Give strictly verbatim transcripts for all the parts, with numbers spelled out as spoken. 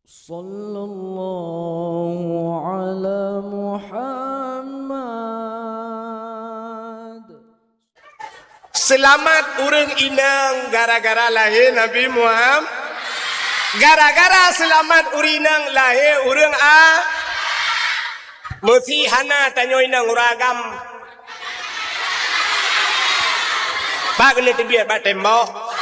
Sallallahu ala Muhammad. Seulamat ureuëng inong gara-gara lahé Nabi Muhammad. Gara-gara seulamat ureuëng inong lahé ureuëng a. Meusi hana tanyoe inong ureuëng agam. Pak keuneuk teubiet bak tembok.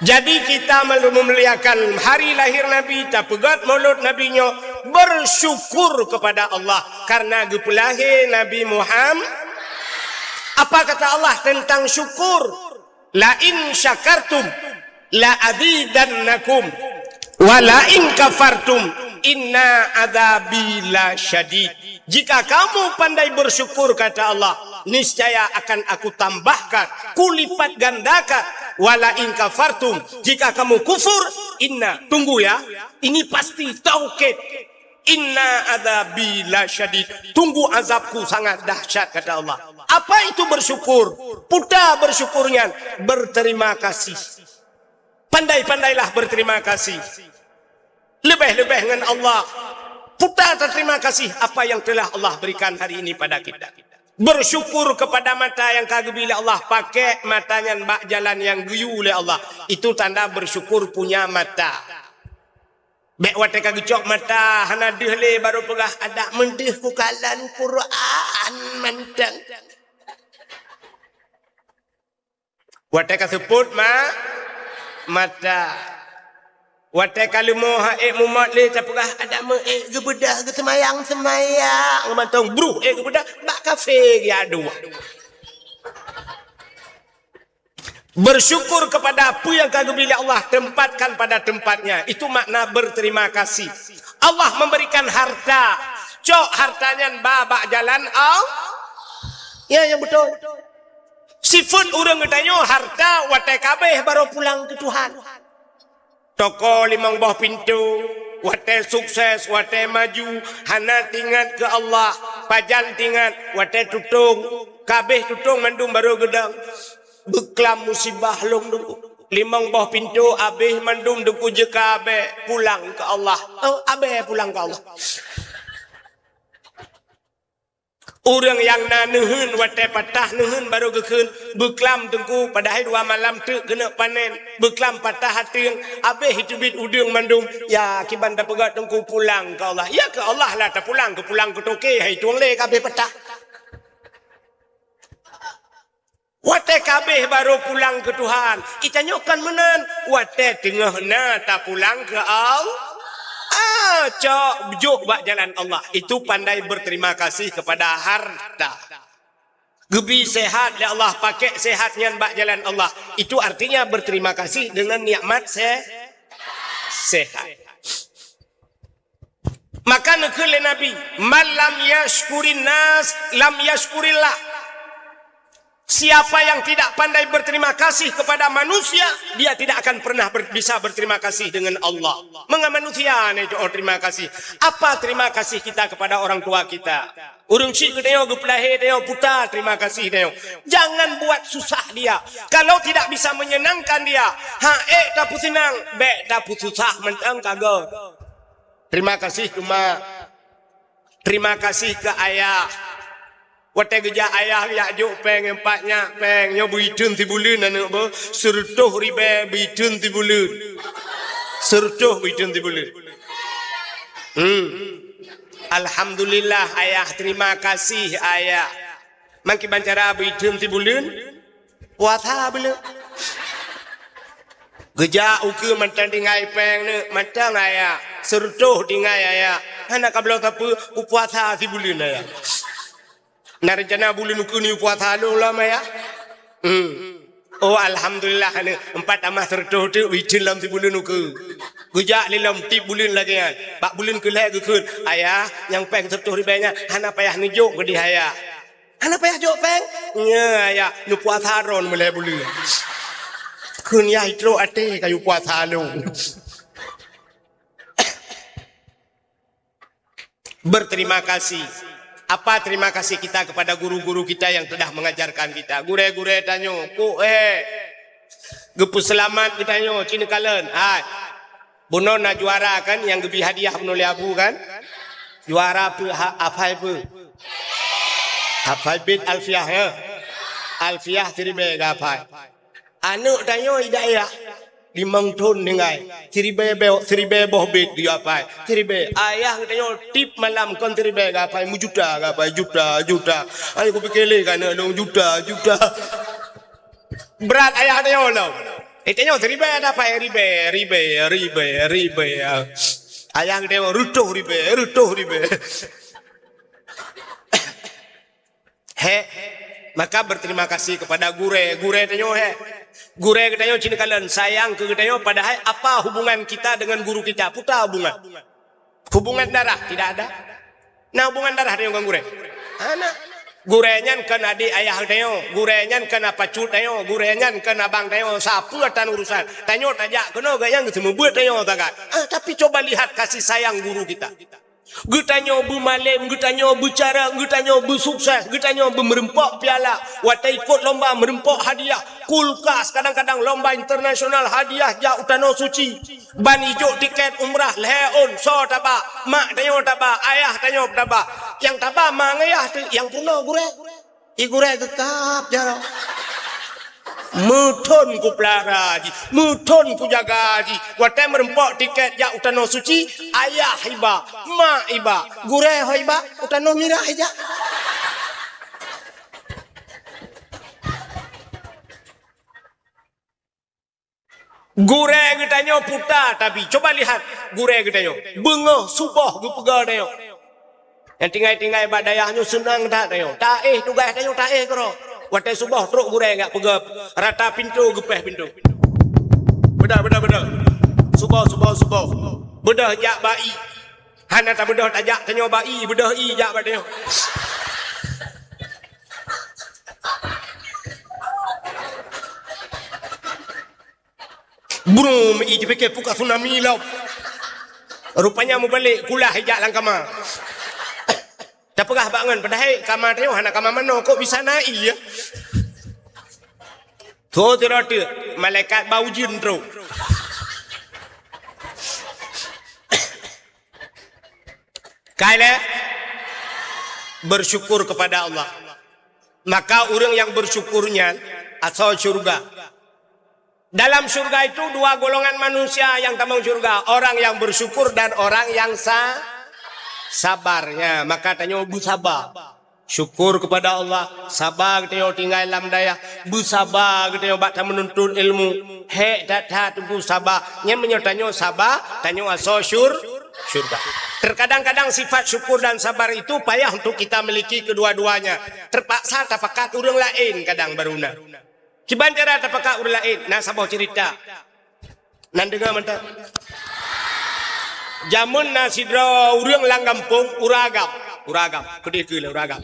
Jadi kita memuliakan hari lahir Nabi, tapeugét maulud Nabi nyoe, bersyukur kepada Allah karena geupeulahé Nabi Muhammad. Apa kata Allah tentang syukur? "La in syakartum la azidannakum, wa la in kafartum inna adzabi la syadid." Jika kamu pandai bersyukur, kata Allah, niscaya akan Aku tambahkan, kulipat gandakan. "Wa la in kafartum," jika kamu kufur, inna, tunggu ya, ini pasti taukid. "Inna adzabi la syadid," tunggu azabku sangat dahsyat, kata Allah. Apa itu bersyukur? Puta bersyukur nyan, berterima kasih. Pandai-pandailah berterima kasih. Leubeh-leubeh ngon Allah. Puta terima kasih apa yang telah Allah berikan hari ini pada kita. Bersyukur kepada mata yang ka geubri lé Allah, pakai mata nyan bak jalan nyang geuyue lé Allah. Itu tanda bersyukur punya mata. Bék watée ka geucok mata, hana deuh lé, barô peugah, "Adak meudeuh kukalon Quran mantong." Watée ka seupôt ma-, mata. Watée ka leumo ha ék mumot lé, tapeugah, "Adak meu ék geubeudôh geuseumayang-seumayang." Mantong bruh ék geubeudôh, bak kafé geuyue. Bersyukur kepada apa yang ka geubri lé Allah, tempatkan pada tempatnya. Itu makna berterima kasih. Allah memberikan harta. Cok harta nyan ba bak jalan Allah. Ya, yang betul. Sifat ureuëng geutanyoe harta watée ka abéh barô pulang keu Tuhan. Toko limong boh pintoe, watée sukses, watée maju, hana teuingat keu Allah, pajan teuingat, watée tutong, ka abéh tutong mandum barô geudong. Beuklam musibah lôn Teungku. Limong boh pintoe abéh mandum Teungku jeuet ka abéh pulang keu Allah. Oh, abéh pulang keu Allah. Ureuëng nyang na neuheun watée patah neuheun barô geukheun, beuklam Teungku, padahai dua malam teuk keuneuk panen, beuklam patah ateueng, abéh teubiet udeueng mandum, ya kiban tapeugah Teungku pulang keu Allah. Ya keu Allah lah tapulang, keu pulang keu toke, hai tueng lé ka abéh patah. Watée ka abéh barô pulang keu Tuhan. Geutanyoe kon meunan, watée teungoh na tapulang keu Allah. Ah, cok jok bak jalan Allah. Itu pandai berterima kasih kepada harta. Geubri sehat lé Allah, pakai sehat nyan bak jalan Allah. Itu artinya berterima kasih dengan nikmat se-, sehat. Maka neukheun lé Nabi, "Man lam yashkurin nas, lam yashkurillah." Siapa yang tidak pandai berterima kasih kepada manusia, dia tidak akan pernah ber-, bisa berterima kasih dengan Allah. Menga manusia ni doa terima kasih. Apa terima kasih kita kepada orang tua kita? Ureuëng chik geutanyoe geupeulahé tanyoe puta terima kasih tanyoe. Jangan buat susah dia. Kalau tidak bisa menyenangkan dia, ha ék tapeuseunang, bék tapeususah mantong kagoe. Terima kasih keu mak. Terima kasih keu ayah. Watée geujak ayah geujak jok péng empat nyak péng, nyoe beuiteun sibuleuen aneuk beuh, seureutôh ribée beuiteun sibuleuen. Seureutôh beuiteun sibuleuen. Hmm. Alhamdulillah ayah, terima kasih ayah. Mangkiban cara beuiteun sibuleuen? Puasa beuleuh. Geujak ukeue mantong tinggai péng neuk, mantong ayah. Seureutôh tinggai ayah. Hana kabloe sapeue, kupuasa sibuleuen ayah. Na reuncana buleuen ukeue ni puasa lôn lom ayah. Hmm. Oh alhamdulillah neuk, empat tamah seureutôh teuk beuiteun lom sibuleuen ukeue. Geujak lé lom tiep buleuen lagée nyan. Bak buleuen keulhée geukheun, "Ayah, nyang péng seureutôh ribée nyan hana payah neujok keudeh ayah." Hana payah jok péng? Nya, ya, neupuasa droe meulhée buleuen. Kheun yah itrok até kayue puasa lôn. Berterima kasih. Apa terima kasih kita kepada guru-guru kita yang telah mengajarkan kita? Gurée-gurée tanyoe, kok, eh, Geupeuseulamat geutanyoe cit neukalon. Hai. Bunoe na juara kan nyang geubri hadiah bunoe lé Abu kan? Juara peue ha-, hafai peue? Hafai bait Alfiah, ya. Alfiah siribèe geuhafai. Aneuk tanyoe i dayah limong thon tinggai, siribèe boh, siribèe boh bait geuhafai. Siribèe. Ayah geutanyoe tiep malam kon siribèe geuhafai, meujuta geuhafai, juta, juta. Ayo kupike lé kan aneuk lôn juta, juta. Brat ayah tanyoe lom. Eh, tanyoe siribèe ada pai ribèe, ribèe, ribèe, ribèe. Ayah tanyoe reutôh ribèe, reutôh ribèe. Hek, maka berterima kasih kepada gurèe, gurèe tanyoe hek. Gurèe geutanyoe cit neukalon sayang keu geutanyoe, padahai apa hubungan kita dengan guru kita? Peue hubungan? Hubungan darah tidak ada. Na hubungan darah tanyoe ngon gurèe? Hana. Gurèe nyan kon adék ayah tanyoe, gurèe nyan kon apa cut tanyoe, gurèe nyan kon abang tanyoe, sapeue tan urusan. Tanyoe tajak keunoe geuh nyang geuseumeubeuet tanyoe sagai. Ah, tapi coba lihat kasih sayang guru kita. Geutanyoe beumalém, geutanyoe beucara, geutanyoe beusukses, geutanyoe beumeureumpok piala. Watèe ikot lomba meureumpok hadiah, kulkas, kadang-kadang lomba internasional hadiah jak u Tanoh Suci. Ban ijok tiket umrah lhèe ôn, soe taba, mak tanyoe taba, ayah tanyoe taba. Nyang taba ma ngon ayah teuh, nyang peurunoe gurèe. I gurèe teutap jaroe. Meuthon kupeulara jih, meuthon kujaga jih. Watèe meureumpok tiket jak u Tanoh Suci, ayah iba, mak iba, gurèe ho iba, u Tanoh Mirah ijak. Gurèe geutanyoe puta tabi. Coba lihat gurèe geutanyoe. Beungoh suboh geupeugah tanyoe. Nyang tinggai-tinggai bak dayah nyoe seunang that tanyoe. Taéh tugaih tanyoe, taéh keudroe. Watèe suboh trok gurèe jak peugah rata pintoe, geupéh pintoe. Beudôh, beudôh, beudôh. Suboh, suboh, suboh. Beudôh jak bak ie. Hana tabeudôh tajak tanyoe bak ie, beudôh ie jak bak tanyoe. Brum, i jipike puka tsunami lom. Rupanya mubalek kulah ijak lam kama. Tapeugah bak ngon, padahai kama tanyoe hana kama manoe, kok bisa na ie? Tho tiro teuk, malaikat bak ujeuen trok. Kai lé, bersyukur kepada Allah. Maka ureuëng nyang bersyukur nyan asoe syurga. Dalam syurga itu dua golongan manusia yang tamong syurga, orang yang bersyukur dan orang yang sa-, sabar. Ya, maka tanyoe beusaba. Syukur kepada Allah, saba geutanyoe tinggai lam dayah, beusaba geutanyoe bak tameununtut ilmu. Hék that-that teungku saba. Nyan meunyoe tanyoe saba, tanyoe asoe syur-, syurga. Terkadang-kadang sifat syukur dan sabar itu payah untuk kita miliki kedua-duanya. Terpaksa tapakat ureuëng laén kadang baru na. Kiban cara tapakat ureuëng laén, na saboh cerita. Nan deungoe mantong. Jameun na sidroe ureuëng lam gampông, ureuëng agam. Ureuëng agam. Keudeh keu lé ureuëng agam.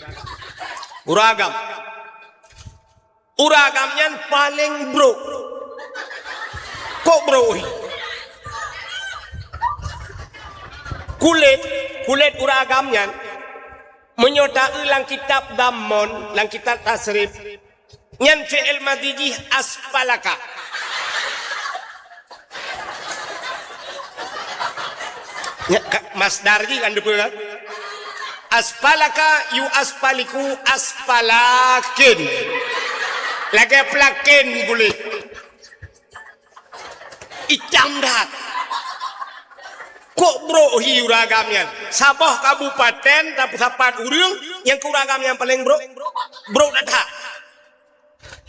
Ureuëng agam. Ureuëng agam nyan paleng brok. Kok brok hi? Kulét, kulét ureuëng agam nyan, meunyoe taeu lam kitab Dhammon, lam kitab Tasrif, nyan fi'il madhi jih aspalaka. Nyan ka, masdar jih kan depan kan? Aspalaka yu aspaliku aspalakin. Lagèe pelakin bulih. Itam that. Kok brok hi ureuëng agam nyan? Saboh kabupaten tapeusapat ureuëng nyang keu ureuëng agam nyan paleng brok. Brok that.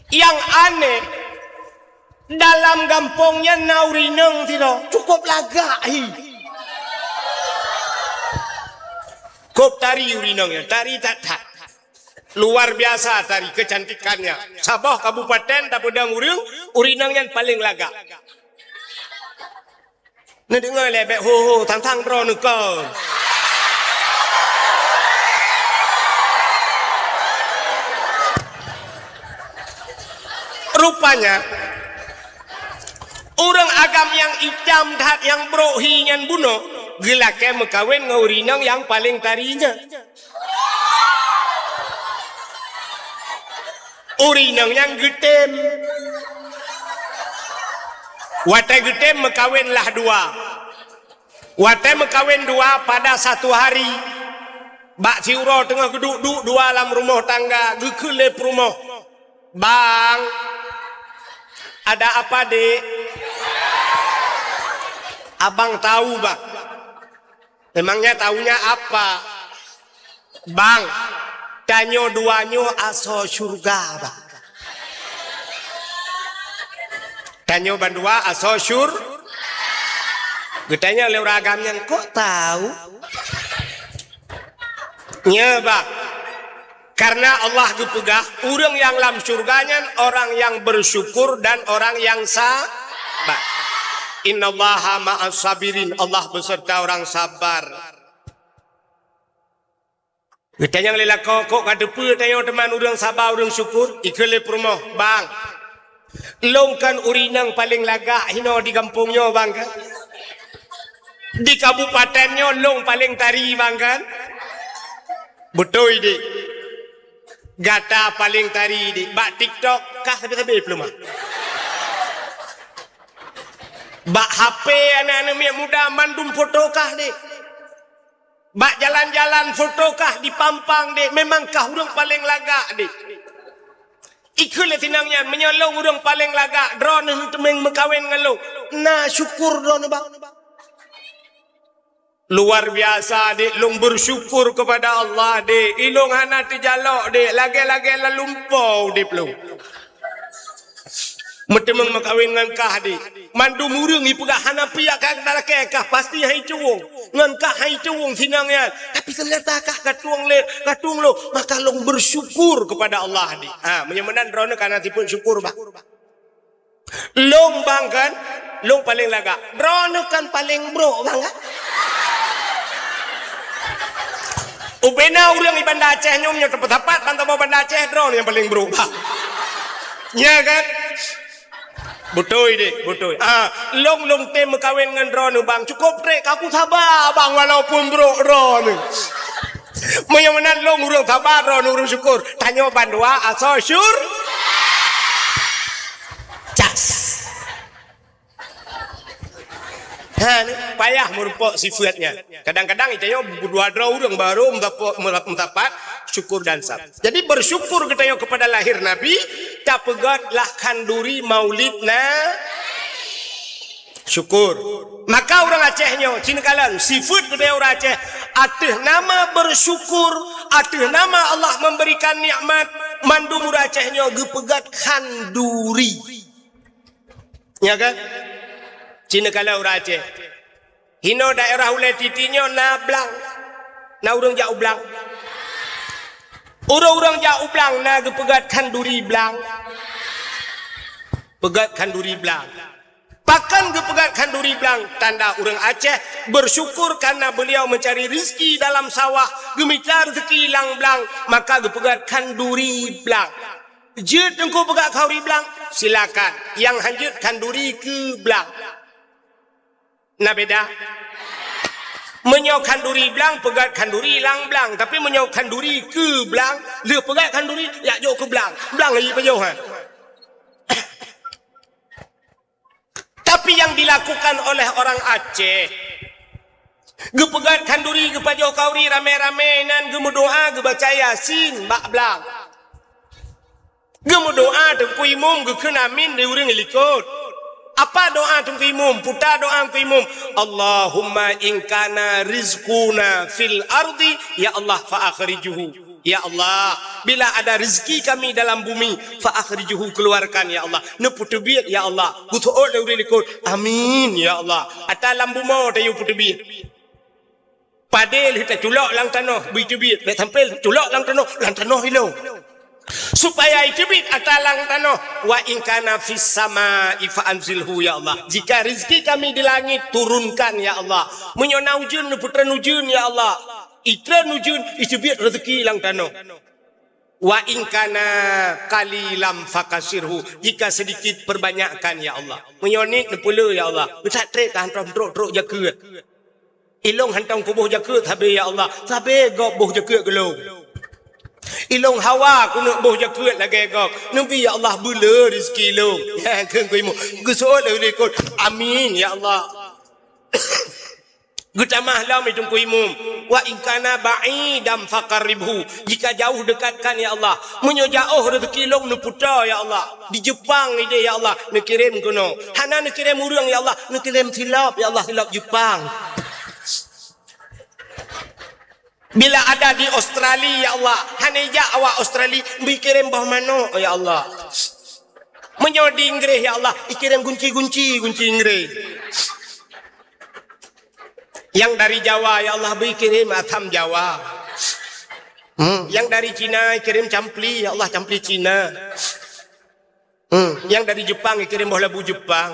Nyang aneh, dalam gampông nyan na ureuëng inong sidroe, cukup lagak hi. Kok tari ureuëng inong nyan, tari that-that. Luar biasa tari kecantikannya. Saboh kabupaten tapeudong ureuëng, ureuëng inong nyan paleng lagak. Neudeungoe lé bék ho-ho, sang-sang droeneuh kon. Rupanya, ureuëng agam nyang itam that nyang brok hi nyan bunoe geulakée meukawen ngon ureuëng inong nyang paleng tari nyan. Ureuëng inong nyan geutem. Watée geutem meukawen lah dua. Watée meukawen dua pada satu hari, bak siuroe teungoh geuduek-duek dua lam rumoh tangga, geukheun lé peurumoh, "Bang, ada apa, Dek?" "Abang tahu, Bang." "Emangnya tahunya apa?" "Bang, tanyoe dua nyoe asoe syurga, Bang. Tanyoe bandua asoe syur-," Geutanyong lé ureuëng agam nyan, "Kok tahu?" "Nyoe, Bang, karena Allah geupeugah, ureuëng nyang lam syurga nyan orang yang bersyukur dan orang yang sabar. Innallaha ma'as sabirin, Allah beserta orang sabar." Geutanyong lé lakoe, "Kok ka teupeue tanyoe teuma ureuëng saba, ureuëng syukur?" Ikheun lé peurumoh, "Bang, lôn kan ureuëng nyang paleng lagak hinoe di gampông nyoe, Bang, kan? Di kabupaten nyoe lôn paleng tari, Bang, kan?" "Beutôi, Dek. Gata paleng tari, Dek. Bak TikTok kah sabe-sabe peuleumah. Bak H P aneuk-aneuk miet muda mandum foto kah, Dek. Bak jalan-jalan foto kah dipampang, Dek. Memang kah ureuëng paleng lagak, Dek." Ikheun lé si inong nyan, "Meunyoe lôn ureuëng paleng lagak, droeneuh teuma meukawen ngon lôn. Na syukur droeneuh, Bang?" "Luar biasa, Dek. Lôn bersyukur kepada Allah, Dek. Ilôn hana teujalok, Dek. Lagée-lagée lam lumpoe udeb lôn. Meuteumeung meukawen ngon kah, Dek. Mandum ureuëng ipeugah hana piyak ka talakée kah, pasti hai cuwong. Ngon kah hai cuwong si inong nyan. Tapi seunyata kah ka tuwong lé, ka tuwong lôn. Maka lôn bersyukur kepada Allah, Dek." Ha, meunyoe meunan droeneuh ka na sifeuet syukur, Bang. "Lôn, Bang, kan, lôn paleng lagak. Droeneuh kan paleng brok, Bang, kan?" Ubena ureuëng di Banda Aceh nyoe, nyoe teupeusapat ban saboh Banda Aceh, droeneuh nyang paleng brok, Bang. Nya kan? "Beutôi, Dek, beutôi. Ah, lôn, lôn tem meukawen ngon droeneuh, Bang. Cukôp trek, ka kusaba, Bang, walaupun brok droeneuh. Meunyoe meunan lôn ureuëng saba, droeneuh ureuëng syukur. Tanyoe bandua asoe syur-," Cas. Ha, ni, payah meurumpok sifeuet nyan. Kadang-kadang geutanyoe dua droe ureuëng baru meusapat, meusapat syukur dan sab-. Jadi, bersyukur geutanyoe kepada lahir Nabi, tapeugét lah khanduri maulid na-, syukur. Maka ureuëng Aceh nyoe, ci neukalon, sifeuet geutanyoe ureuëng Aceh, ateueh nama bersyukur, ateueh nama Allah memberikan nikmat, mandum ureuëng Aceh nyoe geupeugét khanduri. Ya kan? Ci neukalon ureuëng Aceh. Hinoe daerah Ulée Titi nyoe na blang. Na ureuëng jak u blang. Ureuëng-ureuëng jak u blang na geupeugét khanduri blang. Peugét khanduri blang. Pakon geupeugét khanduri blang? Tanda ureuëng Aceh bersyukur karena beliau mencari rezeki dalam sawah, geumita rezeki lam blang, maka geupeugét khanduri blang. Jeuet Teungku peugét khanduri blang? Silakan. Nyang han jeuet khanduri keu blang. Na beda? Meunyoe khanduri blang, peugét khanduri lam blang. Tapi meunyoe khanduri keu blang, lheueh peugét khanduri, jak jok keu blang. Blang lagi pajoh, ha? Tapi yang dilakukan oleh orang Aceh, geupeugét khanduri, geupajoh khanduri ramé-ramé, nan geumeudoa, geubaca Yasin bak blang. Geumeudoa Teungku Imum, geukheun amin di ureuëng likot. Apa doa Teungku Imum? Puta doa Teungku Imum, "Allahumma in kana rizquna fil ardi, ya Allah, fa akhrijhu." Ya Allah, bila ada rezeki kami dalam bumi, fa akhrijhu, keluarkan, ya Allah. Neupeuteubiet, ya Allah. Geuseuôt lé ureuëng likot. Amin, ya Allah. Ata lam bumoe tayue peuteubiet. Padé lheueh taculok lam tanoh, beu iteubiet. Bék sampoe culok lam tanoh, lam tanoh ilong. Supaya iteubiet ata lam tanoh. Wa in kana fis sama'i fa anzilhu, ya Allah. Jika rezeki kami di langit, turunkan, ya Allah. Meunyoe na ujeuen, neupeutreun ujeuen, ya Allah. Itreun ujeuen, iteubiet rezeki lam tanoh. Wa in kana qalilan fakasirhu, jika sedikit perbanyakkan, ya Allah. Meunyoe niet neupeule, ya Allah. Geutak trek ka hantom trok-trok jakeuet. Ilong hantom kuboh jakeuet sabe, ya Allah. Sabe gob boh jakeuet geulong. Ilôn hawa keuneuk boh jakeuet lagèe gob. Neubi, "Ya Allah, beuleu rezeki ilôn." Kheun Teungku Imum. Geuseuôt lé likot. "Amin, ya Allah." Geutamah lom Teungku Imum. "Wa in kana ba'idan faqarribhu." Jika jauh, dekatkan, ya Allah. Meunyoe jiôh rezeki lôn, neuputa, ya Allah. Di Jepang idéh, ya Allah, neukirém keunoe. Hana neukirém ureueng, ya Allah, neukirém silop, ya Allah, silop Jepang. Bila ada di Australia, ya Allah, hana ijak awak Australia, beu ikirém boh manok, ya Allah. Meunyoe di Inggréh, ya Allah, ikirém gunci-gunci, gunci Inggréh. Nyang dari Jawa, ya Allah, beu ikirém asam Jawa. Hmm, nyang dari Cina, ikirém campli, ya Allah, campli Cina. Hmm, nyang dari Jepang ikirém boh labu Jepang.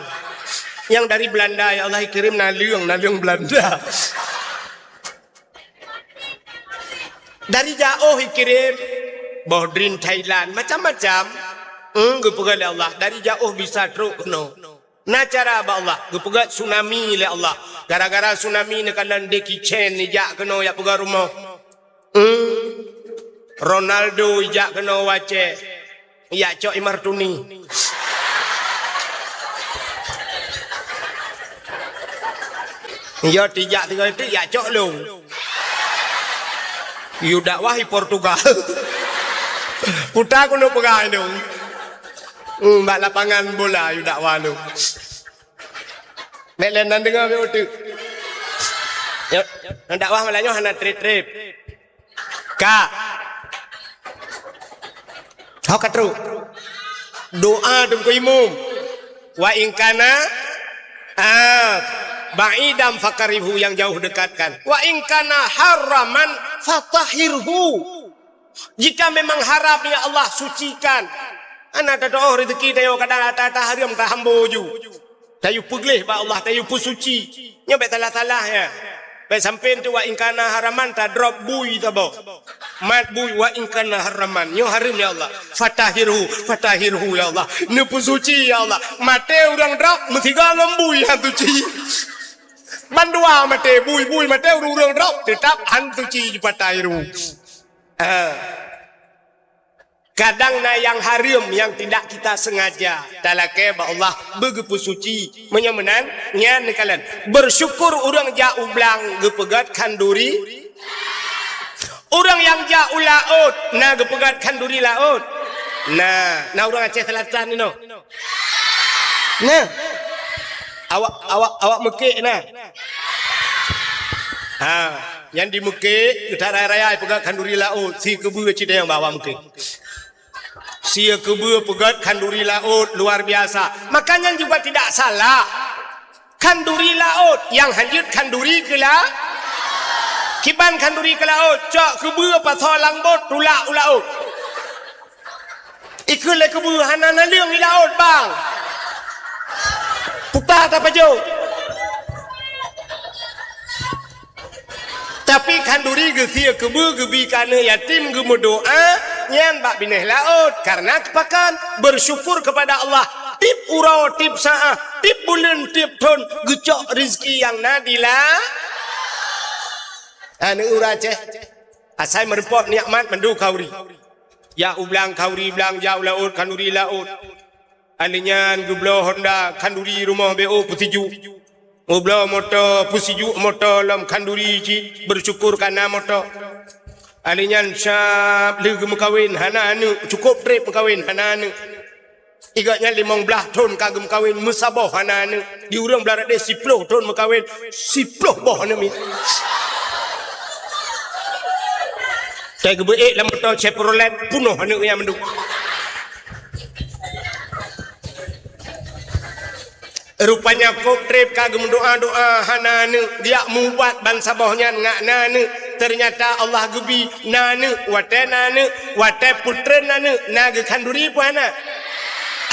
Nyang dari Belanda, ya Allah, ikirém naleueng, naleueng Belanda. Dari jiôh ikirém boh drien Thailand, macam-macam. Hmm, geupeugah lé Allah, dari jiôh bisa trok keunoe. Na cara bak Allah, geupeugah tsunami lé Allah. Gara-gara tsunami neukalon Jackie Chan ijak keunoe jak peugah rumoh. Hmm. Ronaldo ijak keunoe u Aceh. Ijak cok i Martuni. Yo, tijak tiga detik, ijak cok lôn. Yue dakwah i Portugal. Puta keuneuk peugah lôn. Hmm, bak lapangan bola yue dakwah lôn. Bèk lé nan deungö bèk uteuk. Nyoe, nyoe dakwah malam nyoe hana trép-trép. Ka. Ho ka trok. Doa Teungku Imum. "Wa in kana, ah, ba'idan faqarribhu," yang jauh dekatkan. "Wa in kana haraman fatahhirhu." Jika memang haram, ya Allah, sucikan. Hana tatu'oh rezeki tanyoe kadang ata-ata hareuem tahambo ju. Tayue peugleh bak Allah, tayue peusuci. Nyoe bèk salah-salah nyan. Bèk sampoe teuk "wa in kana haraman" tadrop bui saboh. Mat bui "wa in kana haraman". Nyoe hareuem, ya Allah. "Fatahhirhu, fatahhirhu, ya Allah." Neupeusuci, ya Allah. Maté ureueng drop meusigoe ngon bui han suci. Bandua maté, bui-bui maté, ureueng-ureueng drop teutap han suci, "fatahhirhu". Ah. Kadang na nyang hareuem nyang tidak kita sengaja. Talakèe bak Allah beugeupeusuci. Meunyoe meunan, nyan neukalon. Bersyukur ureueng jak u blang geupeugöt khanduri. Ureueng nyang jak u laôt na geupeugöt khanduri laôt. Na, na ureueng Aceh Selatan inoe. Nah. Awak, awak, awak Meukek nah. Ha, nyang di Meukek, geutaraya-raya peugah khanduri laôt, sie keubeue cit nyang bak awak Meukek. Sie keubeue peugöt khanduri laôt luar biasa. Maka nyan juga tidak salah. Khanduri laôt nyang hanjeuet khanduri keu la-, kiban khanduri keu laôt, cok keubeue pasoe lam bot tulak u laôt. Ikheun lé keubeue hana naleueng i laôt, bang. Puta tapajoh. Tapi khanduri geusie keubeue geubi keu aneuk yatim geumeudoá, nyan bak binéh laôt. Karena keupakan? Bersyukur kepada Allah. Tiep uroe, tiep saát, tiep buleuen, tiep thon geucok rezeki nyang na di la-, aneuk ureueng Aceh. Asai meurumpok nikmat mandum khanduri. Jak u blang khanduri blang, jak u laôt khanduri laôt. Alèh nyan geubloe honda khanduri rumoh B O peusijuek. Geubloe moto peusijuek moto lom khanduri cit, bersyukur ka na moto. Alèh nyan sab lheueh geumeukawen hana aneuk, cukôp trép meukawen hana aneuk. Igak nyan limong blaih thon ka geumeukawen meusaboh hana aneuk. Di ureueng Bangladesh siploh thon meukawen, siploh boh aneuk miet. Teugeubeuék lam moto Chevrolet punoh aneuk nyan mandum. Rupanya kôp trép ka geumeudoá-doá hana aneuk, geujak meuubat ban saboh nyan ngak na aneuk. Teunyata Allah geubi na aneuk, watèe na aneuk, watèe peutren aneuk, na geukhanduri peue hana?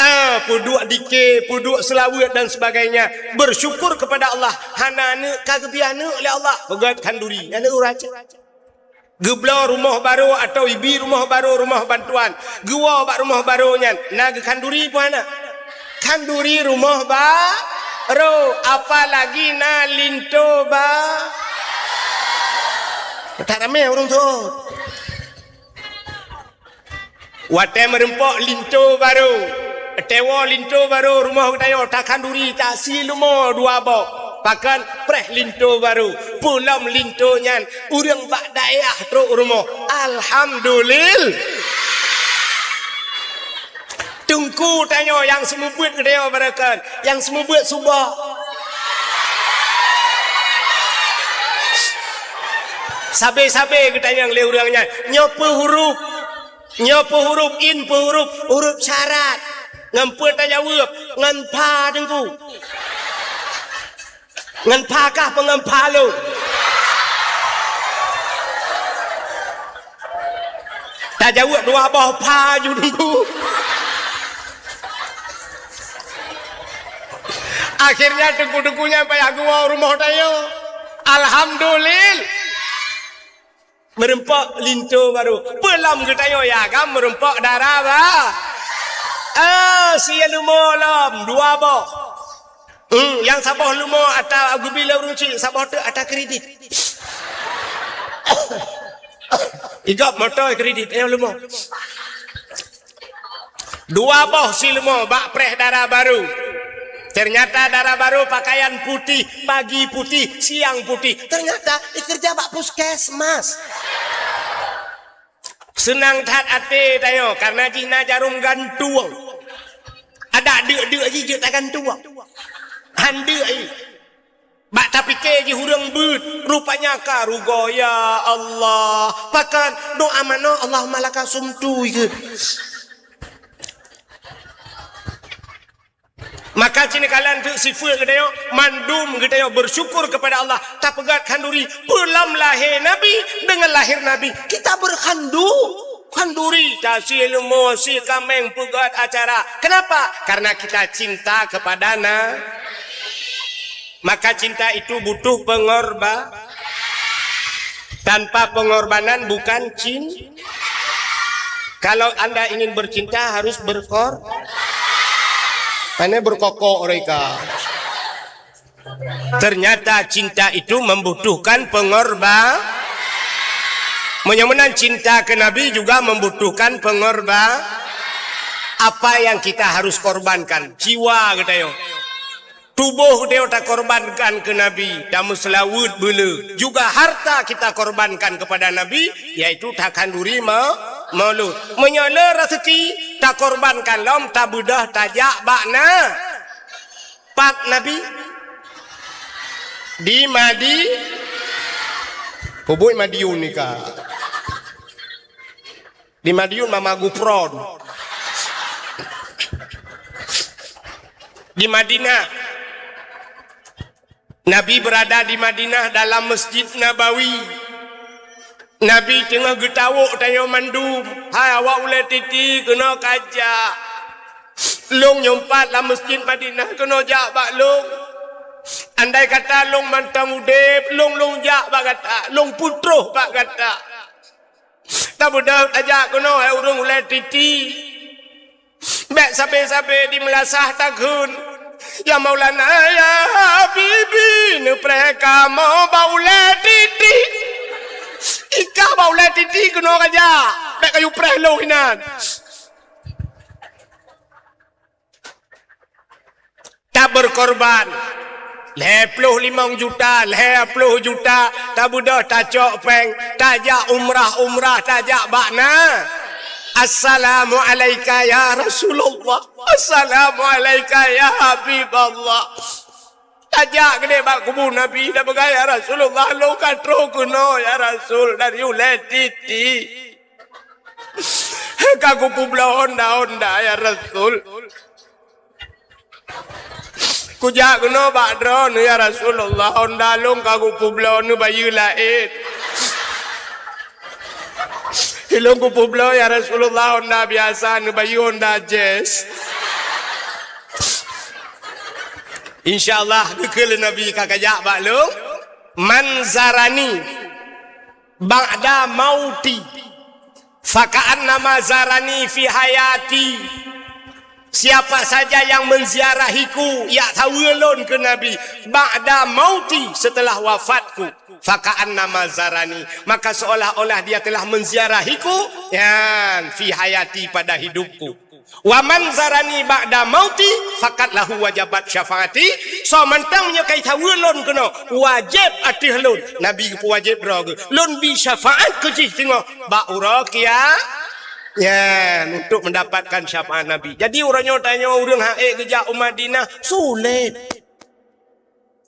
Ah, peuduek dikir, peuduek seulaweuet dan sebagainya. Bersyukur kepada Allah, hana aneuk ka geubi aneuk lé Allah, peugöt khanduri, aneuk ureueng Aceh. Geubloe rumoh barô atawa ibi rumoh barô, rumoh bantuan. Geuwoe bak rumoh barô nyan, na geukhanduri peue hana? Khanduri rumoh barô, apalagi na linto ba-, that ramé ureueng thon. Watée meureumpok linto barô, tewoe linto barô rumoh geutanyoe takhanduri tasie leumo dua boh. Pakon preh linto barô, peulom linto nyan ureuëng bak dayah trok rumoh. Alhamdulillah. Teungku tanyoe nyang seumeubeuet geutanyoe barokon, nyang seumeubeuet suboh. Sabe-sabe geutanyong lé ureuëng nyan, nyoe peue huruf? Nyoe peue huruf, in peue huruf, huruf syarat. Ngon peue tajaweueb? Ngon pha, Teungku. Ngon pha kah peue ngon pha lôn? Tajaweueb dua boh pha ju, Teungku. Akhirnya teungku-teungku nyan payah geuwoe rumoh tanyoe. Alhamdulillah. Meureumpok linto barô. Peulom geutanyoe ya agam meureumpok dara ba. Ah, sie leumo lom, dua boh. Hmm, nyang saboh leumo ata geubi lé ureuëng chik, saboh teuk ata kredit. Igop moto kredit, eh, leumo. Dua boh sie leumo bak preh dara barô. Ternyata dara barô pakaian putih, pagi putih, siang putih. Ternyata ikeureuja bak puskesmas. Seunang that até tanyoe karena jih na jarôm gantueng. Adak deuk-deuk jih jeuet tagantueng. Han deuk jih. Bak tapike jih ureuëng beuet, rupanya ka rugoe, ya Allah. Pakon doa manoe, Allahumma laka sumtu, ikheun. Maka cini kalan teuk sifeuet geutanyoe, mandum geutanyoe bersyukur kepada Allah, tapeugét khanduri, peulom lahé Nabi, dengan lahir Nabi, kita berkhandu-, khanduri, tasie leumo, sie kaméng, peugét acara. Kenapa? Karena kita cinta kepada Na-, Maka cinta itu butuh pengorba-, tanpa pengorbanan bukan cin-, kalau anda ingin bercinta harus berkor-, mana berkokok mereka. Ternyata cinta itu membutuhkan pengorba-, meunyoe meunan cinta ke Nabi juga membutuhkan pengorba-, apa yang kita harus korbankan? Jiwa geutanyoe. Tuboh geutanyoe takorbankan keu Nabi, tameuseulaweuet beuleu. Juga harta kita korbankan kepada Nabi, yaitu takhanduri ma-, maulud. Meunyoe le raseuki, takorbankan lom, tabeudôh, tajak bak na-, pat Nabi. Di Madi-, Pubuet Madiun nika. Di Madiun mama gupron. Di Madinah. Nabi berada di Madinah dalam Masjid Nabawi. Nabi teungoh geutawök tanyoe mandum, "Hai awak ulée titi, keunoe kajak. Lôn nyumpat lam Masjid Madinah, keunoe jak bak lôn. Andai kata lôn mantong udeb, lôn, lôn jak bak gata, lôn peutroh bak gata." Tabeudôh tajak keunoe, hai ureuëng ulée titi. Bék sabe-sabe di meulasah takheun, "Ya Maulana, ya Habibi, neupreh kamoe bak ulée titi." Ikah bak ulée titi keunoe kajak, bék kayue preh lôn inan. Taberkorban lhée ploh limong juta, lhée ploh juta, tabeudôh tacok péng, tajak umrah-umrah, tajak bak na-, "Assalamualaika ya Rasulullah, assalamualaika ya Habiballah." Tajak keudeh bak kubu Nabi, tapeugah, "Ya Rasulullah, lôn ka troh keunoe, ya Rasul, dari ulée titi. Ka kupeubloe honda-honda, ya Rasul. Kujak keunoe bak droeneuh, ya Rasulullah, honda lôn ka kupeubloe neubayeue laén. Ilôn kupeubloe, ya Rasulullah, honda biasa neubayeue honda jazz." Insya Allah, geukheun lé Nabi ka kajak bak lôn. "Man zarani ba'da mauti, faka'annama zarani fi hayati." Siapa saja yang menziarahiku, jak saweue lôn keu Nabi, ba'da mauti, setelah wafatku, Faka'annama zarani, maka seolah-olah dia telah menziarahiku, yan, fi hayati, pada hidupku. Wa man zarani ba'da mauti, faqad lahu wajabat syafaati. Soe mantong meunyoe ka jisaweue lôn keunoe, wajéb ateueh lôn, Nabi geupeuwajéb droe geuh, lôn bi syafaat keu jih singoh bak uroe kia-, yan, untuk mendapatkan syafaat Nabi. Jadi, uroe nyoe tanyoe ureuëng han ék geujak u Madinah, sulet.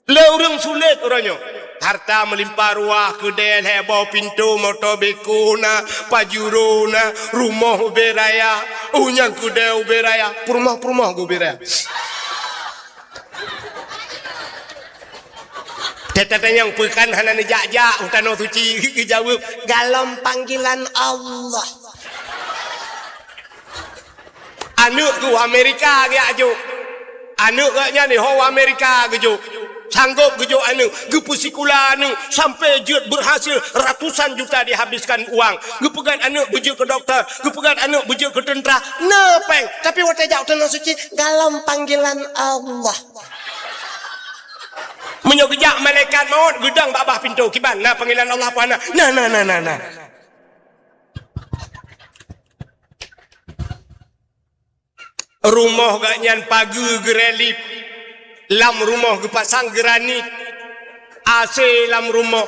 Lé ureuëng sulet uroe nyoe. Harta meulimpah ruah, keudè lhèe boh pintoe, moto beko na, Pajero na, rumoh ubé raya. Uh, nyang keudè ubé raya, peurumoh-peurumoh ubé raya. Teutatanyong peue kan hana neujak-jak u Tanoh Suci, geujaweueb, "Galom panggilan Allah." Aneuk geuh Amerika geujak jok. Aneuk geuh nyan ho Amerika geujok. Sanggop geujok aneuk, geupeusikula aneuk sampai jeuet berhasil, ratusan juta dihabiskan uang. Geupeugöt aneuk beujeuet keu dokto, geupeugöt aneuk beujeuet keu teuntra. Na péng, tapi watèe jak u Tanoh Suci, galom panggilan Allah. Meunyoe geujak malaikat maut, geudong bak bah pintoe, kiban na panggilan Allah peue hana? Na, na, na, na, na. Rumoh geuh nyan pageue geurelip, lam rumoh geupasang granit, A C lam rumoh.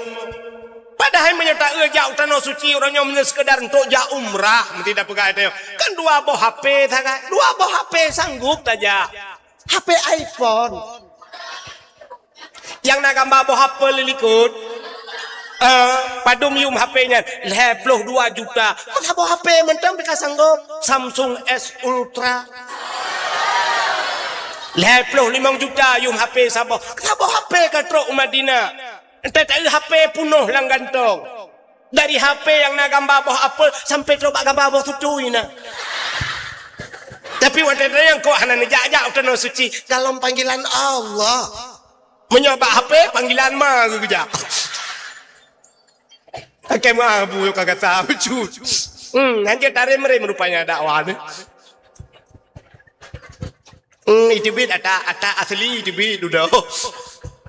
Padahai meunyoe taeu jak u Tanoh Suci uroe nyoe meunyoe seukeudar untuk jak umrah, meusti tapeugah tanyoe, kan dua boh H P sagai, dua boh H P sanggup tajak. H P iPhone. Nyang na gamba boh Apple likot. Eh, padum yum H P nyan? Lhèe ploh dua juta. Masa boh H P mantong pih ka sanggob? Samsung S Ultra. Lhèe ploh limong juta yum H P saboh. Saboh H P ka trok u Madinah. Entah taeu H P punoh lam gantong. Dari H P nyang na gamba boh apel sampai trok bak gamba boh tutui na. Tapi watèe nyan kok hana neujak-jak u Tanoh Suci, galom panggilan Allah. Meunyoe bak H P, panggilan ma geuh geujak. Akai meuabu ka gata bacut. Hmm, hanjeuet tarem-rem rupanya dakwah ni. Hmm, iteubiet ata, ata asli iteubiet dudoe.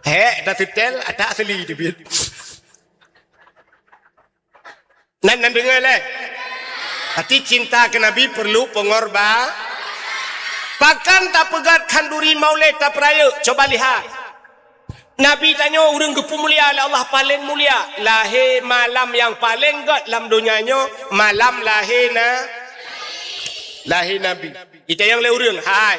Hek, ata setel, ata asli iteubiet. Nan, nan deungoe lé. Arti cinta keu Nabi perlu pengorba-, pakon tapeugöt khanduri maulid tapeurayeuk? Coba lihat. Nabi tanyoe ureuëng geupeumulia lé Allah, paleng mulia. Lahé malam nyang paleng gét lam donya nyoe, malam lahé na-, lahé Nabi. Itanyong lé ureuëng, hai.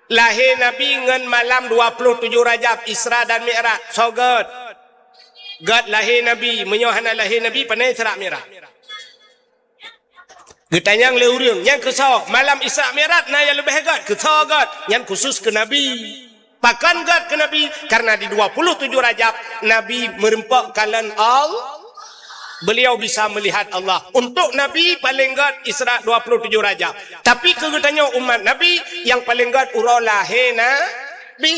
Lahé Nabi ngon malam dua puluh tujoh Rajab, Isra dan Mi'raj, soe gét? Gét lahé Nabi, meunyoe hana lahé Nabi, pane Isra Mi'raj? Geutanyong lé ureuëng, nyan keu soe? Malam Isra Mi'raj na nyang leubeh gét, keu soe gét? Nyan khusus keu Nabi. Pakon gét keu Nabi? Karena di dua puluh tujoh Rajab, Nabi meureumpok kalon Allah. Beliau bisa melihat Allah. Untuk Nabi paleng gét Isra dua puluh tujoh Rajab. Tapi keu geutanyoe umat Nabi, nyang paleng gét uroe lahé Nabi.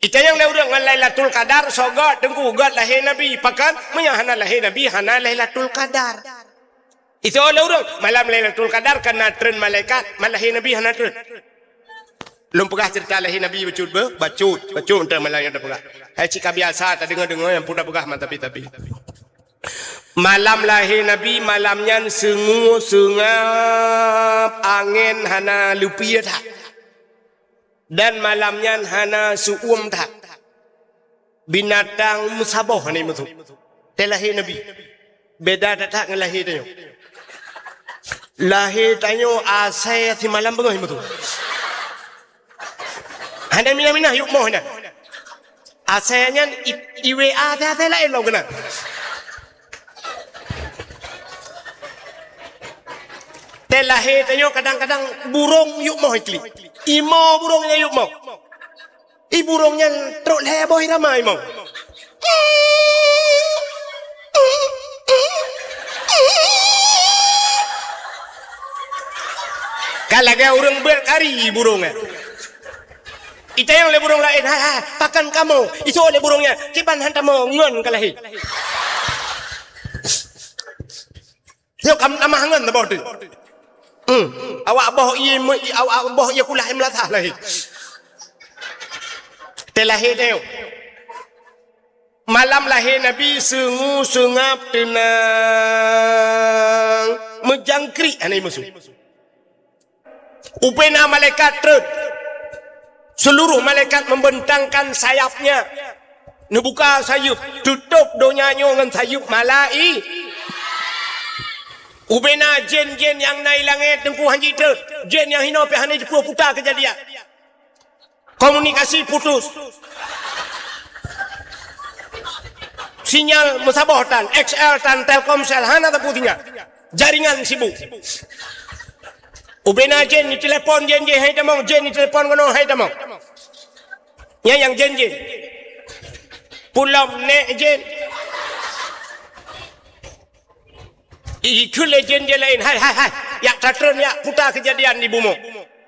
Itanyong lé ureuëng ngon Lailatul Qadar, soe gét Teungku? Gét lahé Nabi. Pakon? Meunyoe hana lahé Nabi, hana Lailatul Qadar. Itanyong lé ureuëng, malam Lailatul Qadar ka na treun malaikat, malam lahé Nabi hana treun. Lôn peugah ceurita lahé Nabi bacut beuh, bacut, bacut, entah malam nyang tapeugah. Hai cit ka biasa tadeungoe-deungoe nyang pun tapeugah mantap tapi. Malam lahé Nabi, malam nyan seungue seungab, angén hana leupie that. Dan malam nyan hana seuuem that. Binatang meusaboh hana meusu. Teuh lahé Nabi. Beda that-that ngon lahé tanyoe. Lahé tanyoe asai simalam beungoh meusu. Hana minah-minah yub moh nyan. Asai nyan i, i W A asai-asai laén lom keunan. Teuh lahé tanyoe kadang-kadang burông yub moh iklik. Imo burông nyan yub moh. I burông nyan trok lhèe boh irama imo. Ka lagèe ureuëng beuet kari burông nyan. Itanyong lé burông laén, "Hai, hai, pakon kamoe?" Isok lé burông nyan, "Kiban han tamoe ngon ka lahé." Yuk kam tamah ngon taboh tu. Hmm. Awak boh ié me-, awak boh ié kulah meulathah lahé. Teuh lahé teuh. Malam lahé Nabi seungue seungab teunang, meujangkrik hana musoh. Ubena malaikat treun. Seluruh malaikat membentangkan sayapnya. Neubuka sayeuep, tutup donya nyoe ngon sayeuep malai-, ubena jén-jén nyang na i langét teungku hanjeuet treun. Jén nyang hinoe pih hana jipeuputa keujadian. Komunikasi putus. Sinyal meusaboh tan, X L tan, Telkomsel hana teupeu sinyal. Jaringan sibuk. Ubena jén jitelepon jén jih hai tamong, jén jitelepon keunoe hai tamong. Nyan nyang jén jih. Pulom nek jén. Ikheun lé jén-jén laén, "Hai, hai, hai, jak tatreun, jak puta keujadian di bumoe."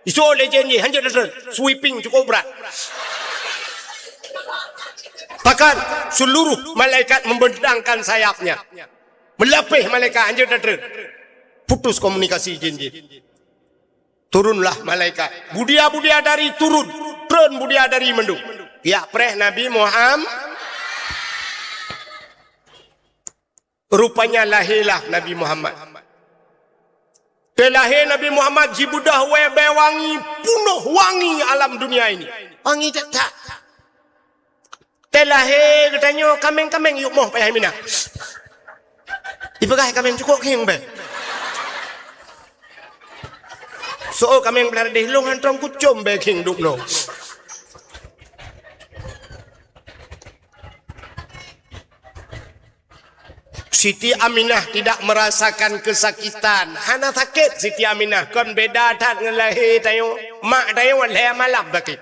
Iseuôt lé jén jih, "Hanjeuet tatreun, sweeping cukup brat." Bahkan seluruh malaikat membentangkan sayapnya. Meulapéh malaikat, "Hanjeuet tatreun." Putus komunikasi jén jih. Turunlah malaikat. Budia-budia dari turun. Treun budia dari mandum. Jak preh Nabi Muhammad. Rupanya lahirlah Nabi Muhammad. Teulahé Nabi Muhammad jibeudôh wée bée wangi, peunoh wangi alam dunia ini. Wangi that-that. Teulahé geutanyoe kaméng-kaméng yub moh payah mina. Ipeugah kaméng cukôp khieng bée. Soe kaméng blah deh lôn hantom kucom bée khieng duek noe. Siti Aminah tidak merasakan kesakitan. Hana sakét Siti Aminah. Kon beda that ngon lahé tanyoe. Mak tanyoe lhée malam sakét.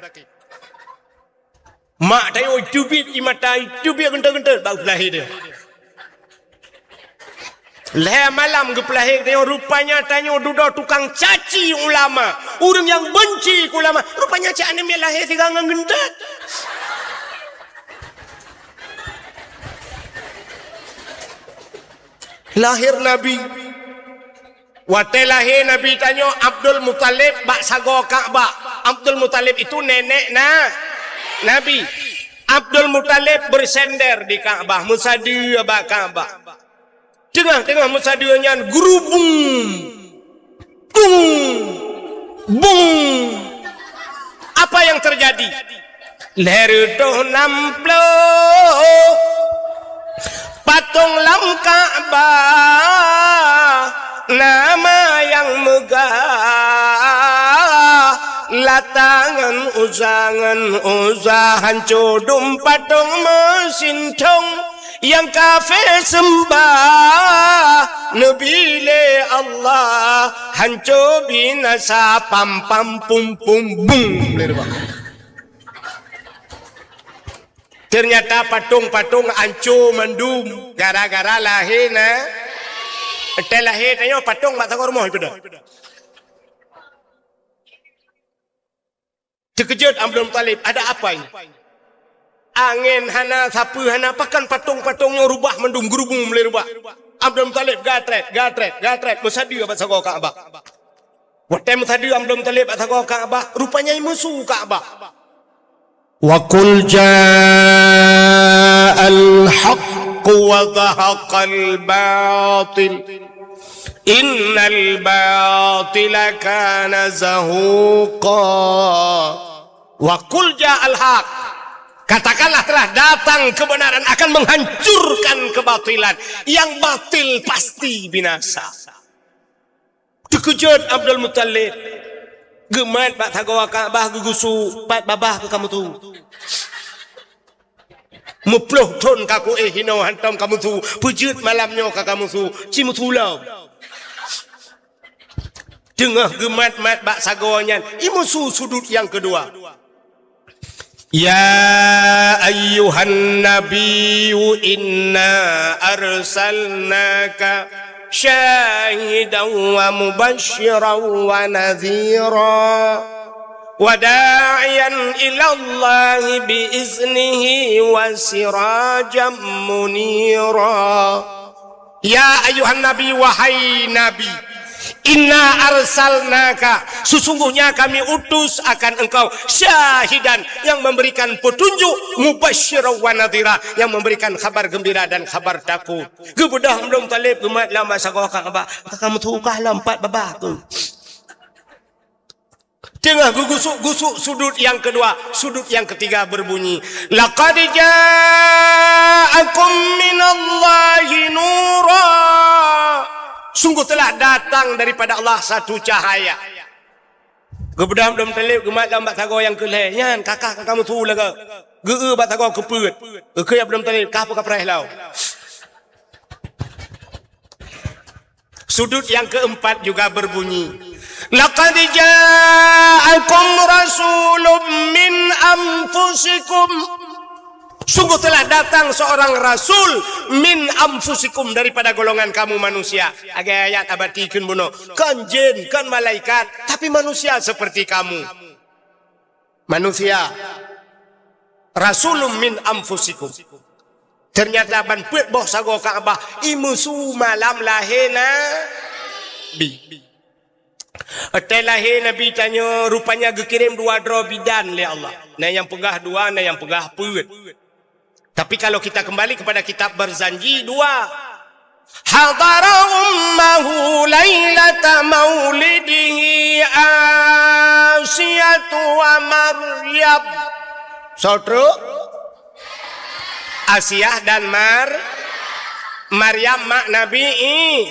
Mak tanyoe teubiet ie mata, teubiet geuntôt-geuntôt bak peulahé tanyoe. Lhée malam geupeulahé tanyoe, rupanya tanyoe dudoe tukang caci ulama. Ureuëng nyang benci keu ulama. Rupanya cak aneuk miet lahé sigoe ngon geuntôt. Lahir Nabi. Watée lahé Nabi tanyoe Abdul Muthalib bak sagoe Ka'bah. Abdul Muthalib itu nenek na-, Nabi. Abdul Muthalib bersender di Ka'bah, meusadeue bak Ka'bah. Teungoh-teungoh meusadeue nyan geurubung. Bung! Bung! Apa yang terjadi? Lhée reutôh nam ploh patong lam Ka'bah, nama nyang meugah, Lata ngon Uzza, ngon Uzza, hanco dum patong meusintong. Nyang kafé seumbah neubi lé Allah, hanco binasa, pam, pam, pum, pum, bung. Ternyata patong-patong hanco mandum gara-gara lahé na-, teuh lahé tanyoe patong bak sagoe rumoh ipeudong. Teukeujot Abdul Muthalib, "Ada apa ini? Angén hana, sapeue hana, pakon patong-patong nyoe rubah mandum, geurubung mulai rubah?" Abdul Muthalib gatrét, gatrét, gatrét, meusadeue bak sagoe Ka'bah. Watée meusadeue Abdul Muthalib bak sagoe Ka'bah, rupanya meusu Ka'bah. Wa qul ja'al haqq wa zahaqal batil. Innal batila kana zahuqa. Wa qul ja'al haq. Katakanlah telah datang kebenaran akan menghancurkan kebatilan. Yang batil pasti binasa. Teukeujot Abdul Muthalib. Geumat bak sagoe Ka'bah geugusu, pat babah keu kamoe tu. Meuploh thon ka kuéh hinoe hantom kamoe su, peujeuet malam nyoe ka kamoe su, ci meusu lom. Teungoh geumat-mat bak sagoe nyan, imeusu sudut nyang keudua. Ya ayyuhan nabiyyu inna arsalnaka syahidan wa mubasysyiran wa nadhira. Wa da'iyan ilallahi bi iznihi wa sirajan munira. Ya ayyuhan nabi, wahai nabi, Inna arsalnaka, sesungguhnya kami utus akan engkau, syahidan, yang memberikan petunjuk, mubasysyiran wa nadhira, yang memberikan khabar gembira dan khabar takut. Geubeudôh Abdul Muthalib geumat lam bak sagoe Ka'bah. Ka kamoe tukah lam pat babah tu. Teungoh geugusuk-gusuk sudut yang kedua, sudut yang ketiga berbunyi, "Laqad ja'akum minallahi nura." Sungguh telah datang daripada Allah satu cahaya. Geubeudôh Abdul Muthalib geumat lam bak sagoe nyang keu lhèe. Nyan, kakah ka kamoe su lagèe. Geu-eu bak sagoe keu peuet. Geukheun Abdul Muthalib, "Kah peu ka preh lom?" Sudut yang keempat juga berbunyi, "Laqad ja'akum rasulun min anfusikum." Sungguh telah datang seorang rasul min anfusikum, daripada golongan kamu manusia. Lagèe ayat abati kheun bunoe, kon jin, kon malaikat, tapi manusia seperti kamu. Manusia. Rasulun min anfusikum. Ternyata ban peuet boh sagoe Ka'bah, i meusu malam lahé Nabi. Watèe lahé Nabi tanyoe, rupanya geukirém dua droe bidan lé Allah. Na nyang peugah dua, na nyang peugah peuet. Tapi kalau kita kembali kepada kitab Barzanji, dua. Hadara ummahu lailata maulidihi Asiyatu wa Maryam. Soe treuk? Asiah dan Mar-, Maryam mak Nabi I-,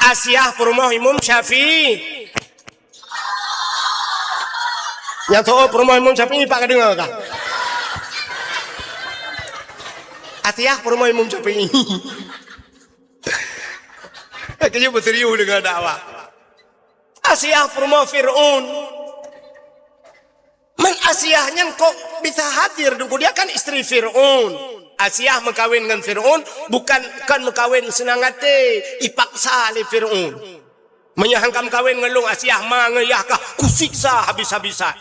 Asiah peurumoh Imam Syafi'i. Nyang soe peurumoh Imam Syafi'i, pat ka deungö kah? Asiah peurumoh Imam Syafi'i. Kayém beuserius deungö dakwah. Asiah peurumoh Fir'aun. Man Asiah nyan kok bisa hadir Teungku? Dia kan istri Fir'aun. Asiah meukawen ngon Fir'aun bukan, kon meukawen seunang até, ipaksa lé Fir'aun. Meunyoe han ka meukawen ngon lôn, Asiah, ma ngon yah kah kusiksa habis-habisan.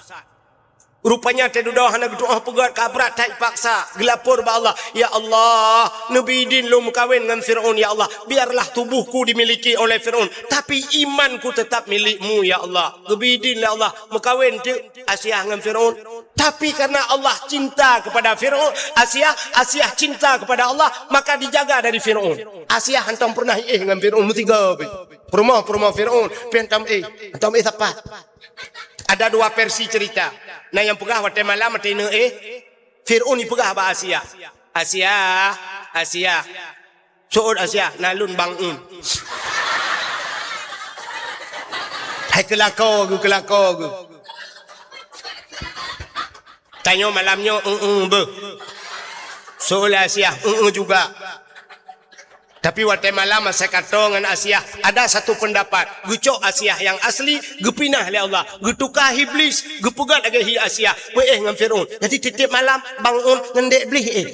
Rupanya teududoe hana geutu'oh peugöt, ka brat that ipaksa, geulapor bak Allah, "Ya Allah, neubi idin lôn meukawen ngon Fir'aun, ya Allah. Biarlah tubuhku dimiliki oleh Fir'aun, tapi imanku tetap milik-Mu, ya Allah." Geubi idin lé Allah, meukawen teuk Asiah ngon Fir'aun. Tapi karena Allah cinta kepada Fir'aun, Asiah, Asiah cinta kepada Allah, maka dijaga dari Fir'aun. Asiah hantom pernah éh ngon Fir'aun, meusigoe pih. Peurumoh-peurumoh Fir'aun, pih hantom éh, hantom éh sapat. Ada dua versi cerita. Na nyang peugah watèe malam, watèe ineuk éh, Fir'aun ipeugah bak Asiah, "Asiah, Asiah." Seuôt Asiah, "Na lôn Bang Un." Hai keulako geuh, keulako geuh. Tanyoe malam nyoe, "Eung-eung beuh." Seuôt Asiah, "Eung-eung juga." Tapi watèe malam asai ka toe ngon Asiah, ada satu pendapat, geucok Asiah nyang asli, geupinah lé Allah, geutuka Iblis, geupeugöt lagèe hi Asiah, peuéh ngon Fir'aun. Jadi tiep-tiep malam, Bang Un ngon Dek Blih éh.